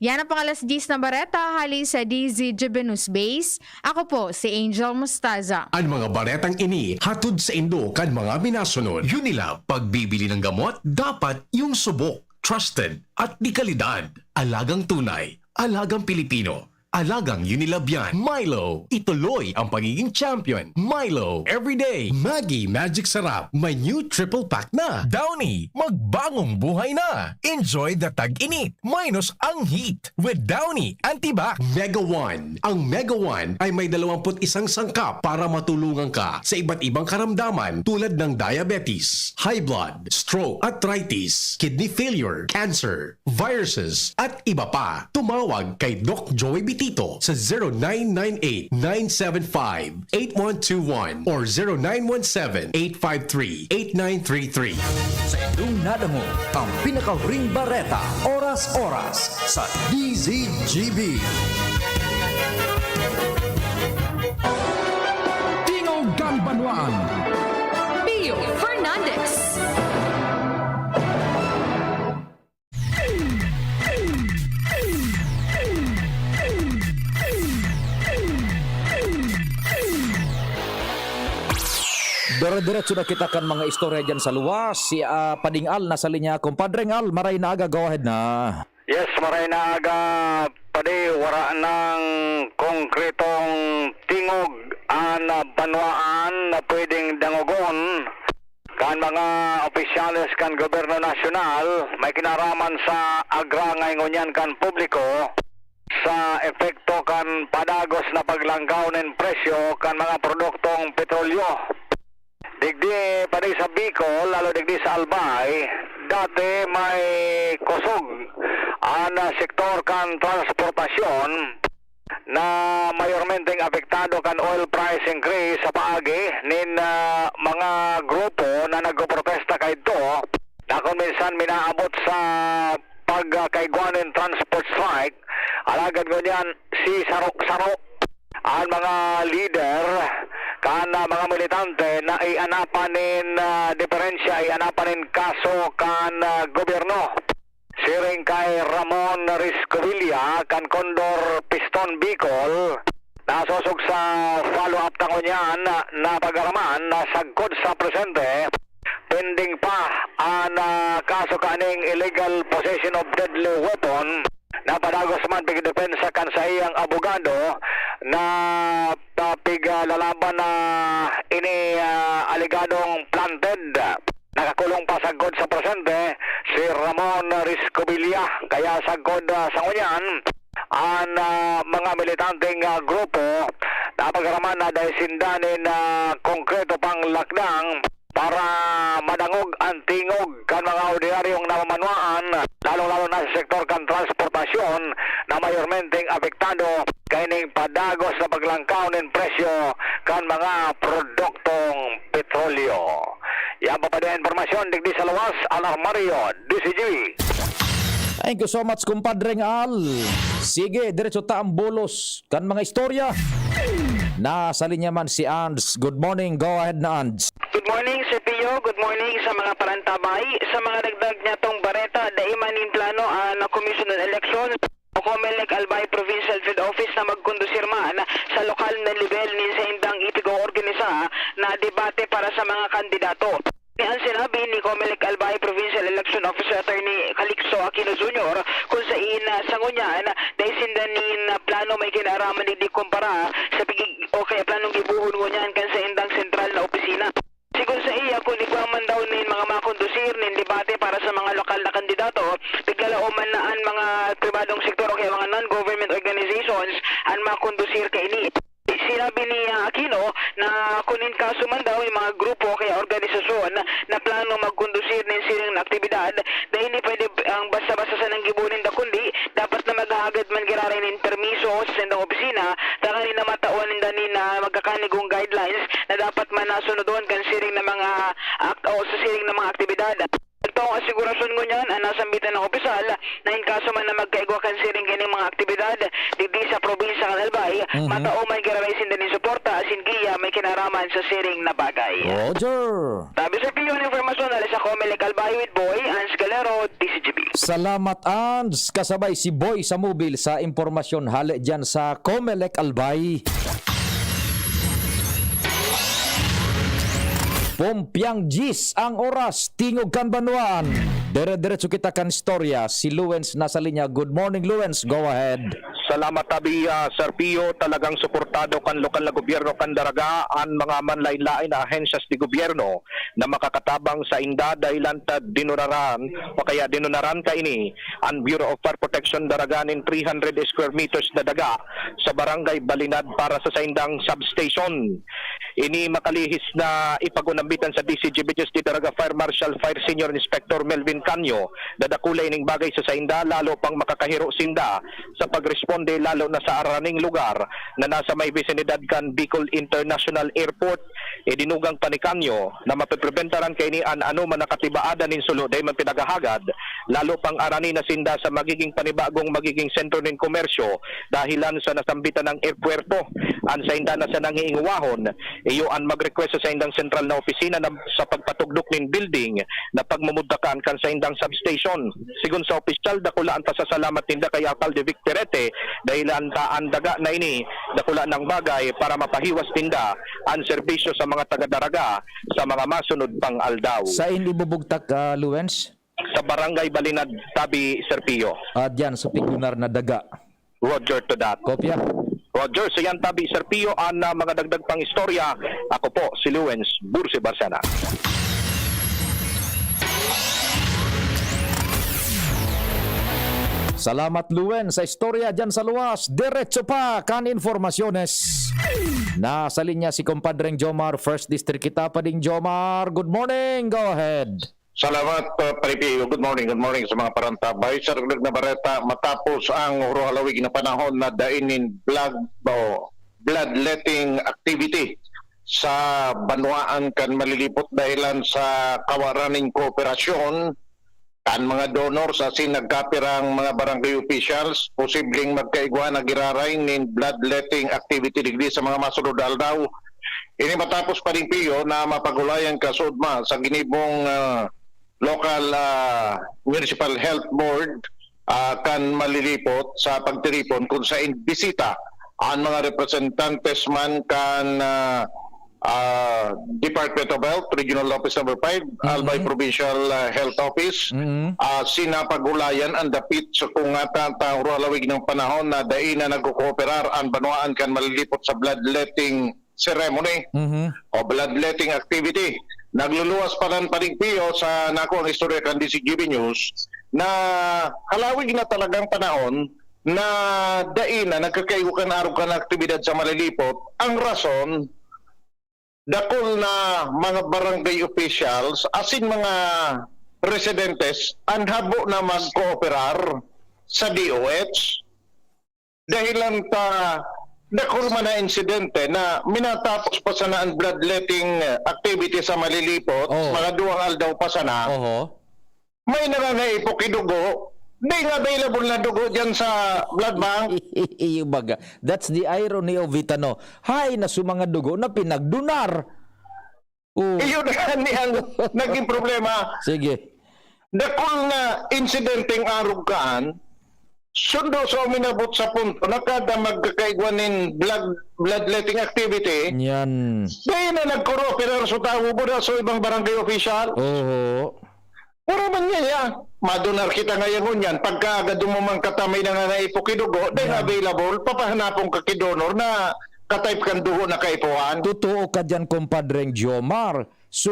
Yan ang pang alas diyes na bareta hali sa D Z G B News Base. Ako po si Angel Mostaza. Ang mga baretang ini hatod sa indo kan mga minasunod. Unilab, pagbibili ng gamot, dapat yung subok, trusted, at di kalidad. Alagang tunay, alagang Pilipino, alagang Unilab yan. Milo, ituloy ang pagiging champion. Milo, everyday. Maggi Magic Sarap, may new triple pack na. Downy, magbagong buhay na. Enjoy the tag-init minus ang heat with Downy Antibac. Mega One. Ang Mega One ay may dalawampu't isang sangkap para matulungan ka sa iba't ibang karamdaman tulad ng diabetes, high blood, stroke, arthritis, kidney failure, cancer, viruses, at iba pa. Tumawag kay Doc Joey Bitito sa zero nine nine eight, nine seven five, eight one two one or zero nine one seven, eight five three, eight nine three three. Sa indong nadangog ang pinakahuring bareta, oras-oras, sa D Z G B. Tingog kan Banwaan. Pio Fernandez. Dire-diretso na kita kan mga istorya dyan sa luwas. Si, ah, Pading Al nasa linya. Compadre Al, maray na aga, go ahead na. Yes, maray na aga, padi, wara nang konkretong tingog an banwaan na pwedeng dangogon kan mga opisyales kan gobyerno nasyonal may kinaraman sa agra, ngayon ngunyan kan publiko, sa epekto kan padagos na paglangkaw nin presyo kan mga produktong petrolyo. Digdi pa di sa Bicol, lalo digdi sa Albay, dati may kusog an, ah, sektor kan transportasyon na mayormenteng apektado kan oil price increase sa paagi nin, ah, mga grupo na nagpoprotesta kaidto na kun minsan minaabot sa pagkaigwa nin transport strike. Alagad ngunyan, si saro-saro an mga lider kan, ah, mga militante na ianapan nin, ah, diferensya, ianapan nin kaso kan, ah, gobyerno. Siring kay Ramon Riscovilla kan Condor Piston Bicol, nasosog sa follow-up ta ngunyan na pag-araman na sagkod sa presente, pending pa an, ah, kaso kaning illegal possession of deadly weapon. Napadagos man pigdepensa kan saiyang abogado na, ah, piglalaban na ini, ah, alegadong planted. Nakakulong pa sagkod sa presente si Ramon Riscovilla, kaya sagkod, ah, sa ngunyan, an, ah, mga militanteng, ah, grupo napag-araman na dai sinda nin, ah, konkreto pang lakdang para madangog an tingog kan mga ordinaryong namamanwaan, lalong-lalo na sa sektor kan transportasyon na mayormenteng apektado kaining padagos na paglangkaw nin presyo kan mga produktong petrolyo. Yan pa padi an impormasyon digdi sa luwas, Alar Mario, D Z G B. Thank you so much, Compadre Al. Sige, diretso ta ang bulos kan mga istorya. Nasa linya man si Ands. Good morning. Go ahead na, Ands. Good morning, Sir Pio. Good morning sa mga parantabay. Sa mga dagdag niyatong bareta, dai man nin plano an Commission on Election o Comelec Albay Provincial Field Office na magkondusir man sa lokal na lebel nin saindang ipig-oorganisa na debate para sa mga kandidato. Ni an sinabi ni Comelec Albay Provincial Election Officer Attorney Calixto Aquino Junior, kun sain, ah, sa ngunyan, dai sinda nin, ah, plano may kinaraman digdi kumpara sa pigi-, o kaya planong gibohon ngunyan kan saindang sentral na opisina. Sigon saiya, kun igwa man daw nin mga makondusir nin debate para sa mga lokal na kandidato, piglalaoman na an mga pribadong sektor o kaya mga non-government organizations an makondusir kaini. Sinabi ni, ah, Aquino na kun in kaso man daw, may mga grupo o kaya permiso sa saindang opisina, tanganing na matawan ninda ni na magkakanigong guidelines na dapat man nasunodon kan siring na mga akt-, o sa siring na mga aktibidad. Nagtao ang asegurasyon ngunyan an nasambitan na opisyal na in kaso man na magkaigwa kan siring kining mga aktibidad digdi sa probinsya kan Albay, Mhm. matao man giraray sinda nin suporta asin giya may kinaraman sa siring na bagay. Roger. Tabi sa piyo na impormasyon, hali sa Comelec Albay with Boy, Ans Galero, D C G B. Salamat, Ans. Kasabay si Boy sa Mobil sa impormasyon hali dyan sa Comelec Albay. Pumpiang diyes ang oras, tingog kan banwaan. Dire-diretso kita kan istorya. Si Luwens nasa linya. Good morning, Luwens. Go ahead. Salamat, Tabi, ah, Sir Pio. Talagang suportado kan lokal na gobyerno kan Daraga an mga manlain-lain na ahensyas de gobyerno na makakatabang sa inda dahilan ta dinunaran o kaya dinunaran kaini an Bureau of Fire Protection Daraga nin three hundred square meters na daga sa Barangay Balinad para sa saindang substation. Ini makalihis na ipag-unambitan sa D C G B News ni Daraga Fire Marshal Fire Senior Inspector Melvin Canyo na dakula ining bagay sa sainda, lalo pang makakahiro sinda sa pagresponde, lalo na sa araning lugar na nasa may bisinidad kan Bicol International Airport. Idinugang pa ni Canyo na mapepreventaran kaini an anoman na katibaadan nin sulo dai man pinaghahagad, lalo pang arani na sinda sa magiging panibagong magiging sentro nin komersyo dahilan sa nasambitan ng airpuerto. An sainda na sa nangiingwahon, iyo an mag-request sa saindang sentral na opisina na sa pagpatugdok nin building na pagmumugtakan kan saindang substation. Sigon sa opisyal, dakula an pasasalamat ninda kay Alcalde Vic Terete dahilan ta an daga na ini dakula nang bagay para mapahiwas ninda an serbisyo sa mga taga-Daraga sa mga masunod pang aldaw. Sain ibubugtak, ah, Luwens? Sa Barangay Balinad, Tabi, Sir Pio. Ah, diyan sa Piglunar na daga. Roger to that. Kopya. Roger, so yan, Tabi, Sir Pio, an, ah, mga dagdag pang istorya. Ako po, si Luwens Bursi Barcena. Salamat, Luwen, sa istorya dyan sa luwas. Diretso pa kan informasyones. Nasa linya si Compadreng Jomar, First District kita, Pading Jomar. Good morning, go ahead. Salamat, uh, Pare Pio. Good morning, good morning sa mga parantabay. Sa dagdag na bareta, matapos ang huro-halawig na panahon na dai nin blood o bloodletting activity sa banwaan kan Malilipot dahilan sa kawaran nin kooperasyon kan mga donors asin nagkapirang mga barangay officials, posibleng magkaigwa na giraray nin bloodletting activity digdi sa mga masunod na aldaw. Ini matapos pa rin, Pio, na mapagulayan kasuodma sa ginibong, ah, local, ah, municipal health board, ah, kan Malilipot sa pagtiripon kung sain bisita an mga representantes man kan, ah, ah, Department of Health, Regional Office Number Five, Mm-hmm. Albay Provincial, ah, Health Office. Mm-hmm. Ah, sinapagulayan ang dapit sa kung nga tatang halawig ng panahon na dai na nagkukooperar ang banwaan kan Malilipot sa bloodletting ceremony Mhm. o bloodletting activity. Nagluluwas pa ng panigpiyo sa nako ang istorya kan D C G B News na halawig na talagang panahon na dai na nagkakaigo kan arog kan aktibidad sa Malilipot. Ang rason, dakul na mga barangay officials asin mga residentes an habo na magkooperar sa D O H. Dahilan ta dakul man na insidente na minatapos pa sana an bloodletting activity sa Malilipot, Oh. mga duwang aldaw pa sana. Oho. May nangangaipo ki dugo, di nga available na dugo diyan sa blood bank. Iyo baga. That's the irony of it, ano. Hay na su mga dugo na pinagdunar. Oh. Iyo na ni ang naging problema. Sige. Dakul na insidenteng arog kaan, sundo sa uminabot sa punto na kada magkakaigwa nin blood, bloodletting activity, Yan. dahil na nagkuro, pero sa tawo mo na sa ibang barangay official. Oho. Wala man niya, ya. Madunar kita ngayon ngunyan. Pagka agad mo man kata may nangangaipo ki dugo, then Yan. available, papahanapon ka ki donor na ka-type kan dugo na kaipuhan. Totoo ka diyan, Compadreng Jomar. So,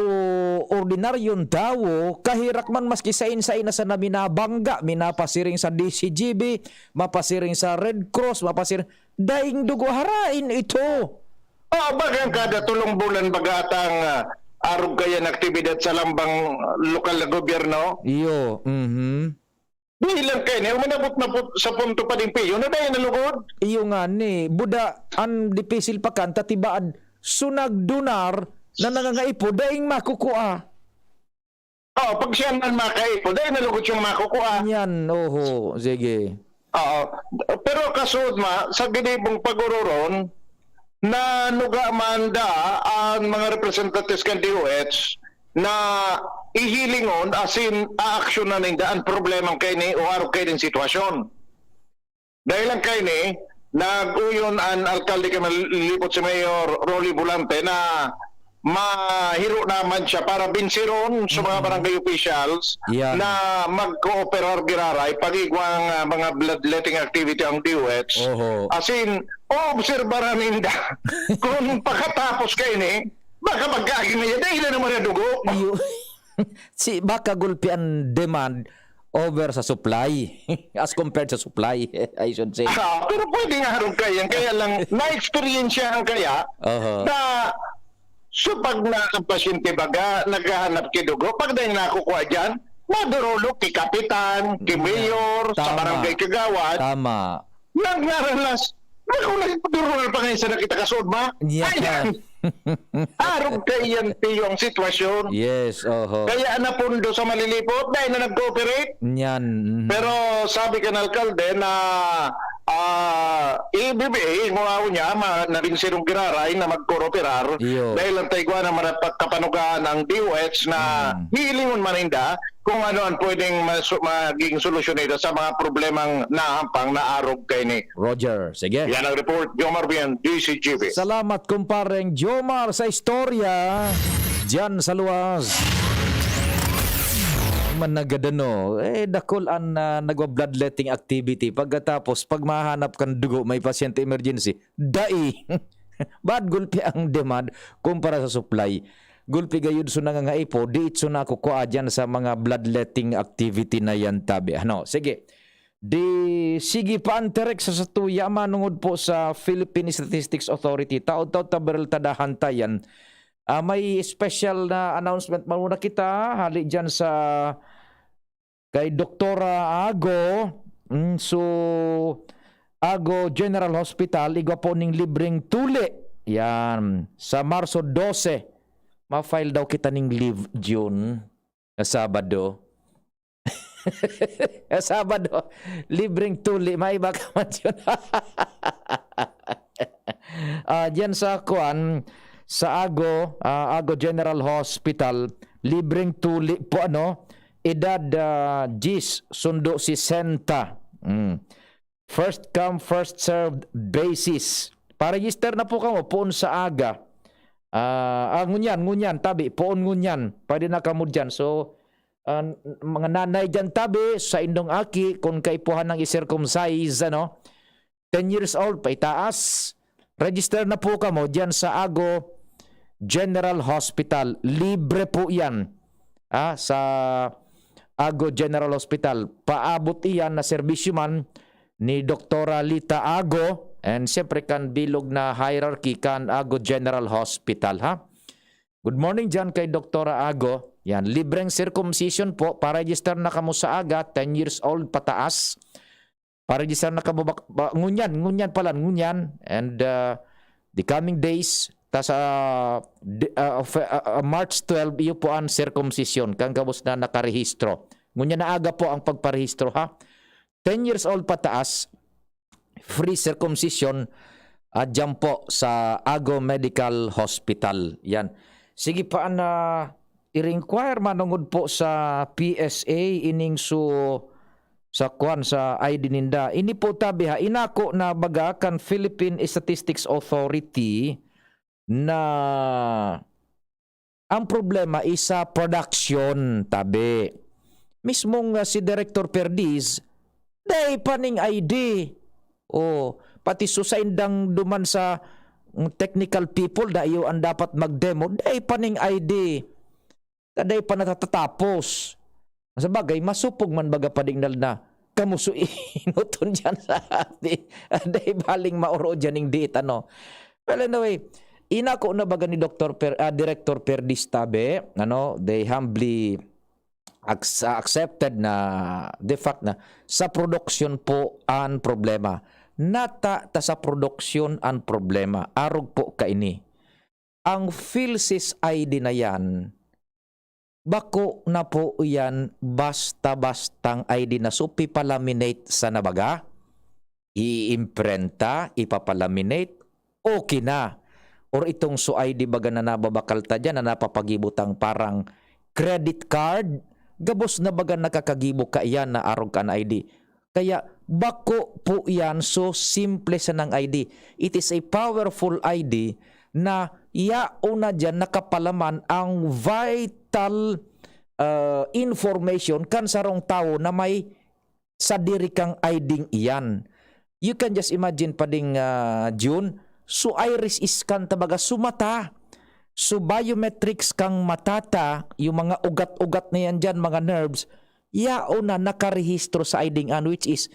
ordinaryong tawo, kaherak man maski sain-sain na sana minabangga, minapasiring sa D C G B, mapasiring sa Red Cross, mapasiring, daing dugo, harain ito. Oo, baga kada tulong bulan, baga atang, ah, arog kayan aktibidad sa lambang lokal na gobyerno. Iyo, mhm. Dai lang kaini, umanabot na po sa punto pa din, Pio, na dai nalugod. Iyo nga ni, buda, ang dipisil pa kan, tatibaad, so nagdunar na nangangaipo, daing makukua. Oo, pag siya man makaipo, dai nalugod siyang makukua. Yan, oho, sige. Oo. Pero kasuod ma, sa ginibong pag-ororon, nanuga man da ang mga representatives kan D O H na ihilingon, asin aaksyonan ninda ang problema kaini o arog kaini sitwasyon. Dahil lang kaini, nag-uyon ang alkalde kan Malilipot, si Mayor Rolly Volante, na mahiro naman siya para binsiron sa mga Mm. barangay officials Yan. na magkooperar giraray pag igwang, ah, mga bloodletting activity ang D O H. Oho. As in, oobserbaran ninda kung pakatapos kaini, baka pagkaagi na yan, dahil na naman na dugo. Iyo. Si, baka gulpi ang demand over sa supply as compared sa supply, I should say. Ah, pero pwede nga harong kaya, kaya lang na-experience ang kaya Oho. na so pag na ang pasyente baga naghahanap ki dugo, pag dahil nakukuha dyan, madurulog ki kapitan, ki Yeah. mayor, sa Tama. barangay kagawad, Tama. Nagngaralas. Naku, nagpadurulan pa ngayon sa nakita ka, Sodma. Yeah. Ayan. Arog kaiyan, Pio, ang sitwasyon. Yes, oho. Kaya napundo sa Malilipot, dahil na nag-cooperate. Yan, mhm. Pero sabi kan alkalde na, ah, ibibigay mo ako niya, ma-, na rin sirong giraray na magkooperar Iyo. dahil ang taigwa na marapag kapanugaan ng D O H na Hmm. hihilingon man ninda kung ano ang pwedeng masu-, maging solusyon nito sa mga problemang nahampang na arog kaini. Roger, sige. Yan ang report, Jomar Bien, D C G B. Salamat, kumpareng Jomar, sa istorya. Diyan sa luwas. Man nagadano, eh, dakul an, ah, nagwa-bloodletting activity. Pagkatapos, pag mahanap kan dugo, may pasyente emergency. Dai. Bad gulpi ang demand kumpara sa supply. Gulpi gayud so nangangaipo, diitso na kukua diyan sa mga bloodletting activity na yan, tabi. Ano, sige. Di, sige pa ang terek sa satuya, manungod po sa Philippine Statistics Authority. Taod-taod ta baril tadahan ta yan. Ah, may special na announcement muna kita, hali dyan sa kay Doktora Ago, mm, so, Ago General Hospital, igwa po ning libreng tuli. Yan, sa Marso dose, ma-file daw kita ning leave, June, na Sabado. Sabado, libreng tuli, maiba ka man, June. Ah, diyan sa kuan, sa Ago, ah, Ago General Hospital, libreng tuli po, ano, edad, ah, diyes, sundo sesenta. Mm. First come, first served basis. Pa-register na po kamo, poon sa aga. Ah, ah, ngunyan, ngunyan, tabi, poon ngunyan. Pwede na kamo diyan. So, ah, mga nanay diyan, tabi, sa indong aki, kung kaipuhan ng i-circumcise, ano, ten years old, paitaas, register na po kamo diyan sa Ago General Hospital. Libre po yan. Ah, sa Ago General Hospital. Paabot iyan na serbisyo man ni Doktora Lita Ago, and siyempre kan bilog na hierarchy kan Ago General Hospital, ha? Good morning diyan kay Doktora Ago. Yan, libreng circumcision po. Pa-register na kamo sa aga, ten years old pataas. Pa-register na kamo bak-, ba-, ngunyan, ngunyan pala, ngunyan. And, uh, the coming days, ta sa, di-, uh, of, uh, uh, March twelve, iyo po ang circumcision, kan gabos na nakarehistro. Ngunyan na aga po ang pagparehistro, ha? Ten years old pataas, free circumcision, ah, diyan po sa Ago Medical Hospital. Yan. Sige pa, na i-inquire manungod po sa P S A, ining su-, sa kwan, sa I D ninda. Ini po tabi ha, inako na baga kan Philippine Statistics Authority na ang problema is sa production, tabi. Mismong, ah, si Director Perdiz, dai pa ning I D. Oh, pati so saindang duman sa, mm, technical people na iyo ang dapat mag-demo, dai pa ning I D. Dai pa natatatapos. Sa bagay, masupog man baga padingnal na kamo so inuton diyan sa ati. Dai baling maoro diyan ning diit, ano. Well, anyway, inako na baga ni Doktor Per-, ah, Director Perdiz tabi, ano, they humbly Ac-, accepted na the fact na sa production po an problema. Nata ta sa production an problema. Arog po kaini. Ang PhilSys I D na yan, bako na po yan basta-bastang I D na. So, pipalaminate sa nabaga, iimprenta, ipapalaminate, okay na. Or itong so I D baga na nababakal ta dyan, na napapagibutang parang credit card, gabos na baga nakakagibo ka iyan na arog kan I D. Kaya bako po yan so simple sanang I D. It is a powerful I D na yaon na diyan nakapalaman ang vital, ah, information kan sarong tawo na may sadiri kang I D iyan. You can just imagine pa ding, ah, June, so iris scan ta baga, so mata, so biometrics kang mata ta, yung mga ugat-ugat na yan dyan, mga nerves, yaon na nakarehistro sa I D an, which is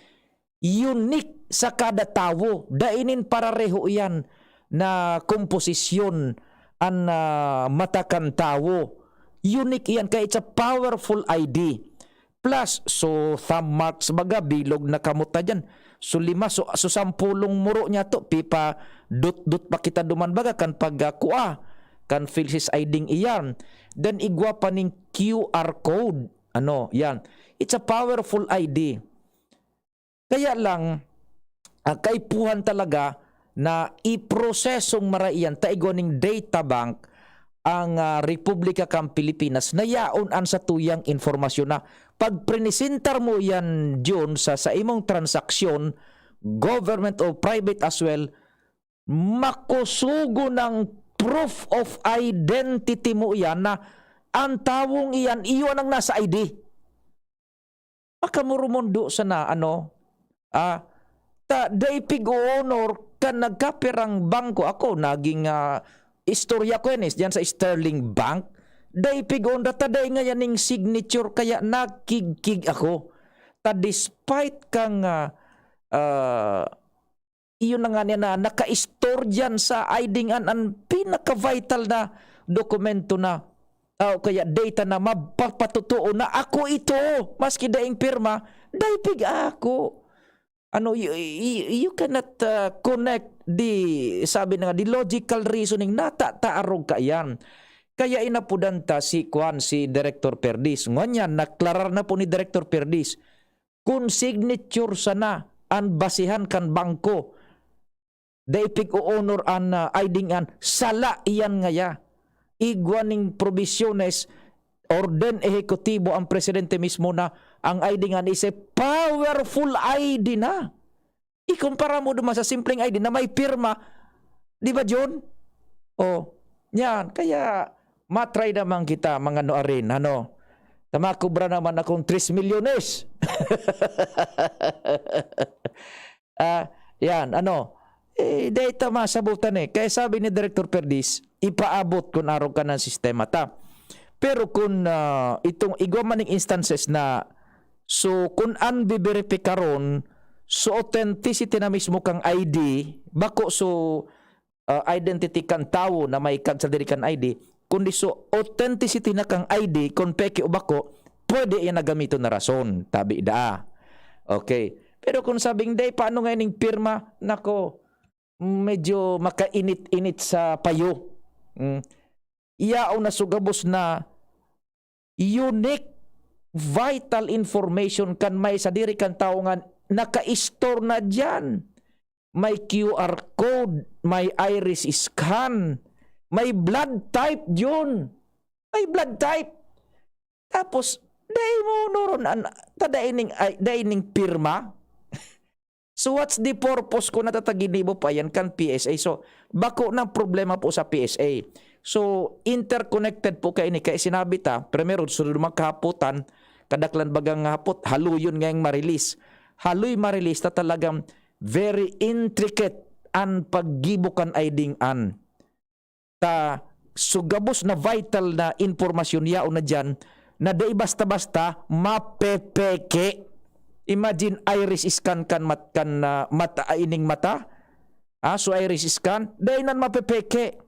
unique sa kada tawo. Dai nin parareho iyan na komposisyon an, ah, mata kan tawo. Unique iyan, kaya it's a powerful I D. Plus, so thumb marks baga, bilog na kamot na dyan. So lima, so, so sampulong muro niya to, pipa dot-dot pa kita duman baga kan pagkakua kan PhilSys I D iyan. Then igwa pa ning Q R code. Ano, yan. It's a powerful I D. Kaya lang, ah, kaipuhan talaga na iprosesong mara iyan ta igwa ning data bank ang, ah, Republika kan Pilipinas na yaon an satuyang impormasyon na pag presentar mo iyan, Jun, sa, sa imong transaksyon, government o private as well, makusugo ng proof of identity mo iyan na ang tawong iyan, iyo ang nasa I D. Makamurumundo sana, ano, ah, ta, dai pig-oonor kan nagkapirang bangko. Ako, naging, ah, istorya ko yan, eh, diyan sa Sterling Bank. Dai pig-oonor, ta dai ngayan ning signature, kaya nakigkig ako. Ta despite kang, ah, ah, iyon na nga niya na naka-store diyan sa I D an, an pinaka-vital na dokumento na, ah, o kaya data na mapapatotoo na ako ito, maski daing pirma, dai pig ako. Ano, you, you, you cannot, ah, connect the, sabi na nga, the logical reasoning, nata ta arog kaiyan. Kaya inapodan ta si, kuan, si Director Perdiz. Ngunyan, naklarar na po ni Director Perdiz kun signature sana an basehan kan bangko. Dai pig-oonor an, ah, I D an, sala iyan ngaya. Igwa ning probisyones, orden ehekutibo ang presidente mismo na ang I D an is a powerful I D na. Ikumpara mo duman sa simpleng I D na may pirma, di ba, Jun? Oh, yan. Kaya, matry naman kita, mga nuarin, ano? Ta makubra naman akong tres milyones. Ah, yan, ano? Eh, dai ta masabutan eh. Kaya sabi ni Director Perdiz, ipaabot kun arog kan sistema ta. Pero kun, ah, itong igwa man ning instances na, so, kun an biberipikaron, so, authenticity na mismo kang I D, bako so, ah, identity kan tawo na may kag sa diri kan I D, kundi so authenticity na kang I D, kun peke o bako, pwede iyan na gamiton na rason, tabi daa. Okay. Pero kung sabing, "Dai, paano nga ining pirma?" Nako, medyo makainit-init sa payo. Mm. Yaon na so gabos na unique, vital information kan may sadiri kan tawo nga naka-store na diyan. May Q R code, may iris scan, may blood type, Jun. May blood type. Tapos, dai mo onoron an, ta dai ning, ay, dai ning pirma. So, what's the purpose kun nata ta ginibo pa yan kan P S A? So, bako nang problema po sa P S A. So, interconnected po kaini. Kaya sinabi ta, primero, sunod mga kahapotan, kadaklan bagang hapot, haloyon ngayang ma-release. Haloy ma-release ta talagang very intricate an paggibo kan I D an. Ta, so gabos na vital na impormasyon yaon na diyan na dai basta-basta mapepeke. Imagine, iris scan kan mat-, kan, ah, mata, ah, ining mata. Ah, so iris scan, dai nan mapepeke.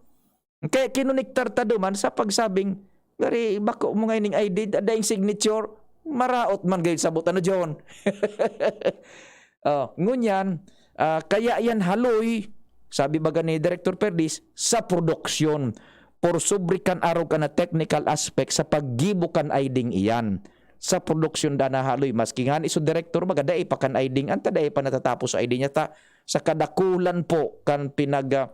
Kaya kinonektar ta duman sa pagsabing, Gari, bako mo nga ining I D, daing signature, maraot man gayud sabot. Ano, John? Oh, ngunyan, ah, kaya yan haloy, sabi baga ni Director Perdiz, sa produksyon. Por sobre kan arog kan na technical aspect sa paggibo kan I D-ng iyan. Sa produksyon da na haloy, maski ngani so director, baga dai pa kan I D-ng, anta dai pa natatapos so I D niya ta, sa kadakulan po kan pinag, ah,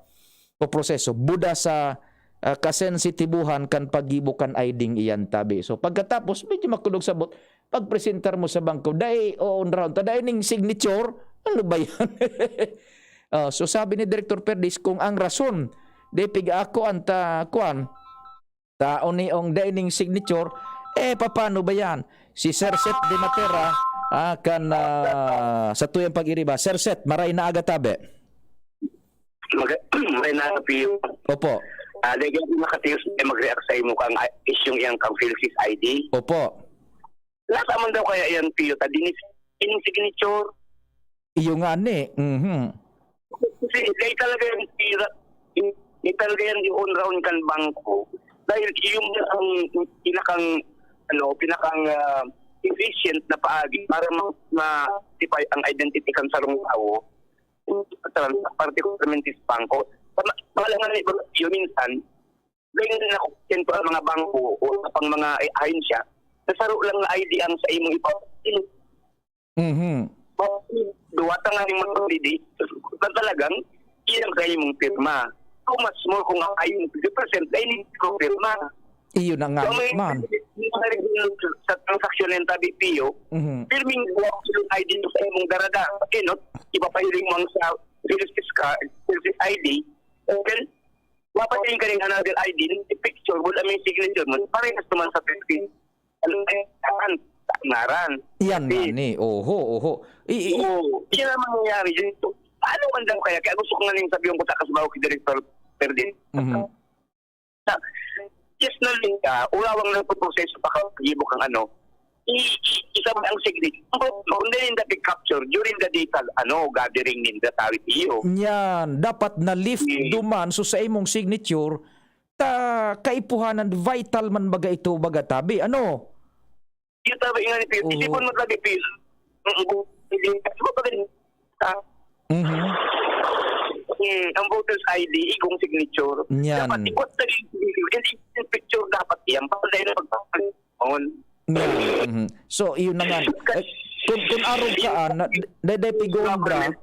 o proseso, buda sa, ah, kasensitibuhan kan paggibo kan I D-ng iyan tabi. So, pagkatapos, medyo makulog sabot, pagpresentar mo sa bangko, dai, o, onrahon ta, dai ning signature, ano ba yan? Ah, so, sabi ni Director Perdiz, kung ang rason, dai piga ako anta, kuan, tao ni ong dai ning signature, eh, papaano ba yan? Si Sir Seth de Matera, ah, kan, ah, sa tuyang pag-iriba. Sir Seth, maray na aga tabi. Mag-, may na, Pio. Opo. Ah, dahil yung nakatios na mag-react sa imo kang, ah, isyung iyang kang Philippines I D. Opo. Nasa man daw kaya yan, Pio? Ta dinis in signature. Iyo nga ni. Mhm. Kasi, dahil talaga yung tira, yung, yung talaga yan yung onraon kan bangko. Dahil yung ang pinakang, ano, pinakang, ah, efficient na paagi para ma-, ma-, identify ang identity kan sarong tawo, particularmente sa bangko. Sa ma-, sa mga langan ni Borosyo, minsan, ganyan na kontento ang mga bangko o sa pang mga ahensya na saro lang na I D ang sa imong ipa-, Mhm. duwa ta nga yung mga didi, na talagang iyan sa imong pirma. So much more kung ang imong fifty percent ay hindi ko pirma. Iyo na nga So, may man. Mga regular sa transaksyon ng tabi, Pio, Mhm. pirming buwak yung I D mo sa imong darada. Okay, no? Ipapahiling mo ang sa Philippines card, Philippines I D, and then, mapahiling ka rin another I D, picture, wala may signature mo, parehas naman sa Philippines. Ano, eh, saan? Sa ngaran. Yan nga Kasi, ni. Oho, oho. I, i, i- Oo, yan ang mangyayari dito. Paano man daw kaya? Kaya gusto ko nga rin sabihin ko, takas ba ako kay Director Ferdin? Mhm. Sa, yes, na rin ka, urawang ng proseso pa ka, gibo kang ano, i, i, isang ang signature. Kung hindi ninda picapture during the data, ano, gathering ninda, tawid iyo. Yan, dapat na-lift Mm. duman. So, sa imong signature, ta kaipuhanan, vital man baga ito, baga tabi. Ano? Yung tabi nga ni Pio, Oo. isipon mo tabi, Pio. Ang bu-, hindi, di ba pag, ah, Mhm. mm, ang voter's I D, igong signature. Yan. Dapat ikot na rin, hindi yung picture dapat yan. Para dahil na pagpapalipon. Yan. Mhm. So, yun na nga. Eh, kung, kung arog ka, ah, na, dayday pigonbra.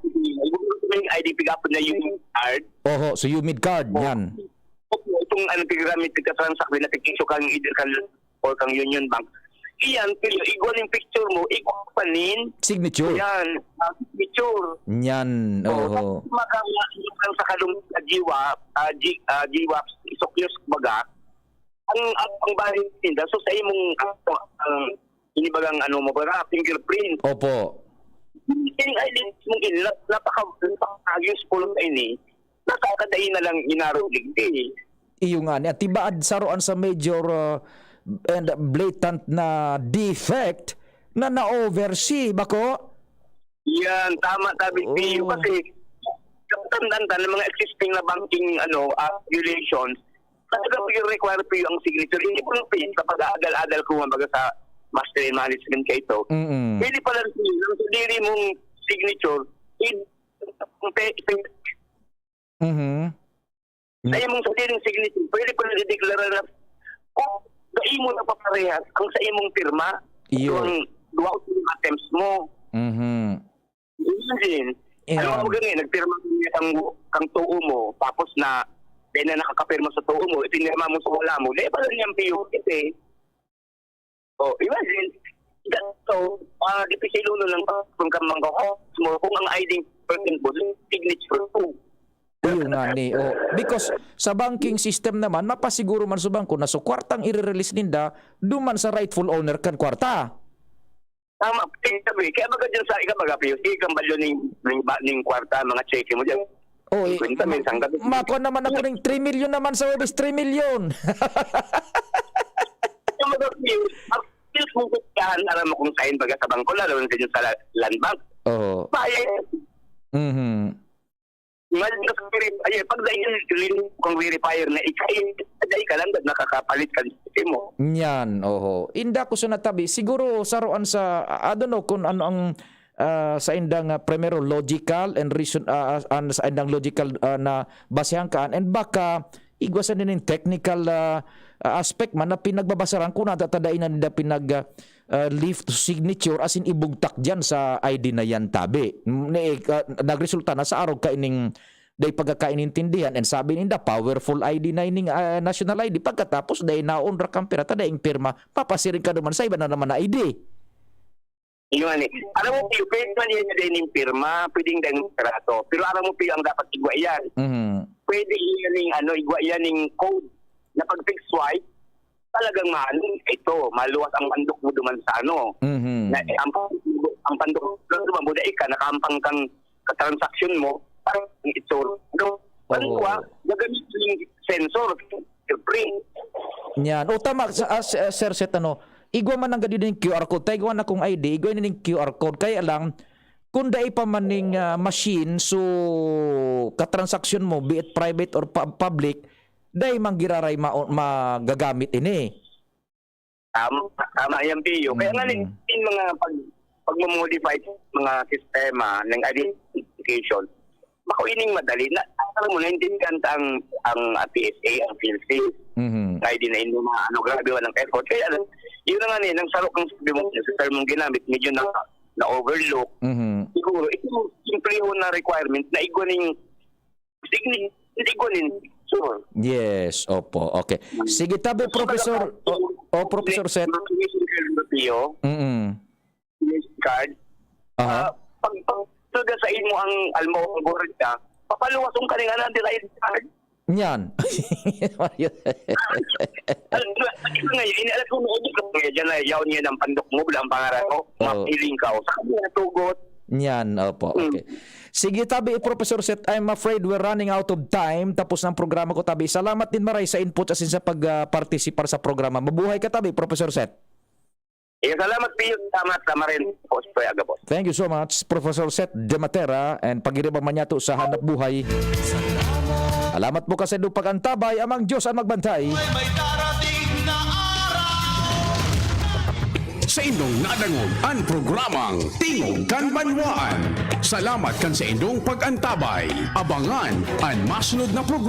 May I D pick up na yung card. Oho, so you made card, Oh. yan. Itong ano, pigamit, pagka-transact, na pag-issue kang either kang or kang Union Bank. Iyan, pero igwa ning picture mo, igwa pa nin Signature. Yan, ah, signature. Yan, Oo, oho. Tapos maka-, maka-, sa kalung-, sa jiwa, ah, ji-, ah, jiwa, isokyos, baga, ang, ang, ang bahin ninda, so sa imong, ah, ang inibagang ano mo, baga, fingerprint. Opo. Yung I D mong in, nap-, napaka-, napaka-useful na ini. Nakakadai na lang inarog digdi. Iyo nga ni, ati baad saroan sa major, uh, and blatant na defect na na-oversee, bako? Yan, tama, sabi Oo. Pio, kasi tandaan ta ng mga existing na banking, ano, ah, regulations, talaga po yung require po yung signature. Hindi po yung pin, kapag aadal-adal ko, kumbaga, sa master in management kayo ito, Mm-mm. Pwede pala rin yung sa diri mong signature, in, pe, pe, Mhm. Sa imong sariling signature, pwede ko na i-deklara na, oh, sa imo na paparehas ang sa imong pirma. Iyo. Yung duwa o three attempts mo. Mhm. Imagine, Yeah. Ano mo gani, nagpirma niya kang, kang tuo mo, tapos na, di na nakakapirma sa tuo mo, ipinirma mo sa wala mo, di pala niyang P O K eh. Oh, imagine, that, so, ah, di pa siya iluno lang pa, kung ka mangko, oh, mo, kung ang I D percent mo, signature ko. Iyo nga ni, oh. Because sa banking system naman, mapasiguro man sa bangko na so kwartang i-release ninda, duman sa rightful owner kan kwarta. Tama, kaya sabi, kaya baga dyan sa, ikaw baga, P O C, kang balyo ning, ning, ba-, ning kwarta, mga cheque mo dyan. Oh, eh, Kwenta, ma-, minsan gabi. Makuha naman ako ng three million naman sa Webis, three million. Yung mga bills, ang bills mong kailangan, alam mo kung saan baga sa bangko, lalo na dyan sa la-, land bank. Oo. Bayad. Mhm. Imagine ka sa verif-, ay, pag dahil yun, kung verifier na ikay, Dai ka lang nakakapalit kan sasakyan mo. Nyan, oho. Inda ko sa natabi, siguro saroan sa, I don't know kung ano ang, ah, sa indang, ah, primero logical and reason, ah, ah, an-, sa indang logical, ah, na basehan kaan, and baka igwa sa nin technical, ah, ah, aspect man na pinagbabasaran ko na tatada inan da pinag, ah, ah, leave to signature, as in ibugtak diyan sa I D na yan tabi. Mm, ni, ah, nagresulta na sa arog kaining dai pagkakainintindihan, and sabi ninda, powerful I D na ining, ah, national I D. Pagkatapos, dai naon ra kang pira, ta daing pirma, papasiring ka naman sa iba na naman na I D. Yun nga ni. Alam mo, Pio, pwede man yan din yung pirma, pwedeng dahil piraso. Pero alam mo, Pio, ang dapat igwa yan. Mhm. Pwede yan yung, ano, igwa yan yung code na pag swipe, talagang maano, ito, maluwas ang pandok mo duman sa ano. Mhm. Na, ang, ang pandok mo duman, buda ka, nakaampang kang katransaksyon mo, parang ito, ano, Oo. Ano, ah, gagamit yung sensor, fingerprint. Yan. O, tama, sa, ah, s-, ah, Sir Seth, ano, igwa man ang gadi ning Q R code. Ta igwa na kung I D, igwa na ning Q R code. Kaya lang, kung dai pa man ning, ah, machine, so, katransaksyon mo, be it private or pu-, public, dai man giraray ma-, magagamit ini. Tama, tama yan, Pio. Kaya nga, Mm. yung mga pag-, pagmamodify sa mga sistema ng identification, bako ining madali na, alam mo, naintindihan ta ang, ang, ah, P S A, ang PhilSafe. Mhm. Kaya di na yung mga, ano, grabe, walang effort. Kaya, alam, yun na nga, eh, nang sarok ang sabi mo, sa term mong ginamit, medyo na, na-overlook. Mhm. Siguro, ito yung simplehon na requirement na igwa ning signi-, hindi ko rin sure. Yes, opo. Okay. Sige, tabi, Professor, o, o, Professor Seth. Pio, Mm. Card. Aha. Ah, pag, pag talaga sa imo ang almo, ang board ka, papaluwas ang kaninganan nila yung card. Yan. Ano, ano ngayon, inialat ko noon, di ko ngayon, dyan na, yaon ngayon ang pandok mo, wala ang pangalan ko, Oo. mapiling ka, o sa kanya natugot. Yan, opo, Mm. okay. Sige, tabi, Professor Seth, I'm afraid we're running out of time. Tapos na ang programa ko, tabi. Salamat din, maray, sa input asin sa pag, ah, partisipar sa programa. Mabuhay ka, tabi, Professor Seth. Eh, salamat, Pio. Salamat, salamat rin po, Sir Agabos. Thank you so much, Professor Seth Dematera, and pagiriba man yato sa hanap buhay. Salamat po kasi do pag-antabay, amang Diyos ang magbantay. May, may darating na araw. Sa indong nadangog ang programang Tingog kan Banwaan. Salamat kan sa indong pag-antabay. Abangan an masunod na programa.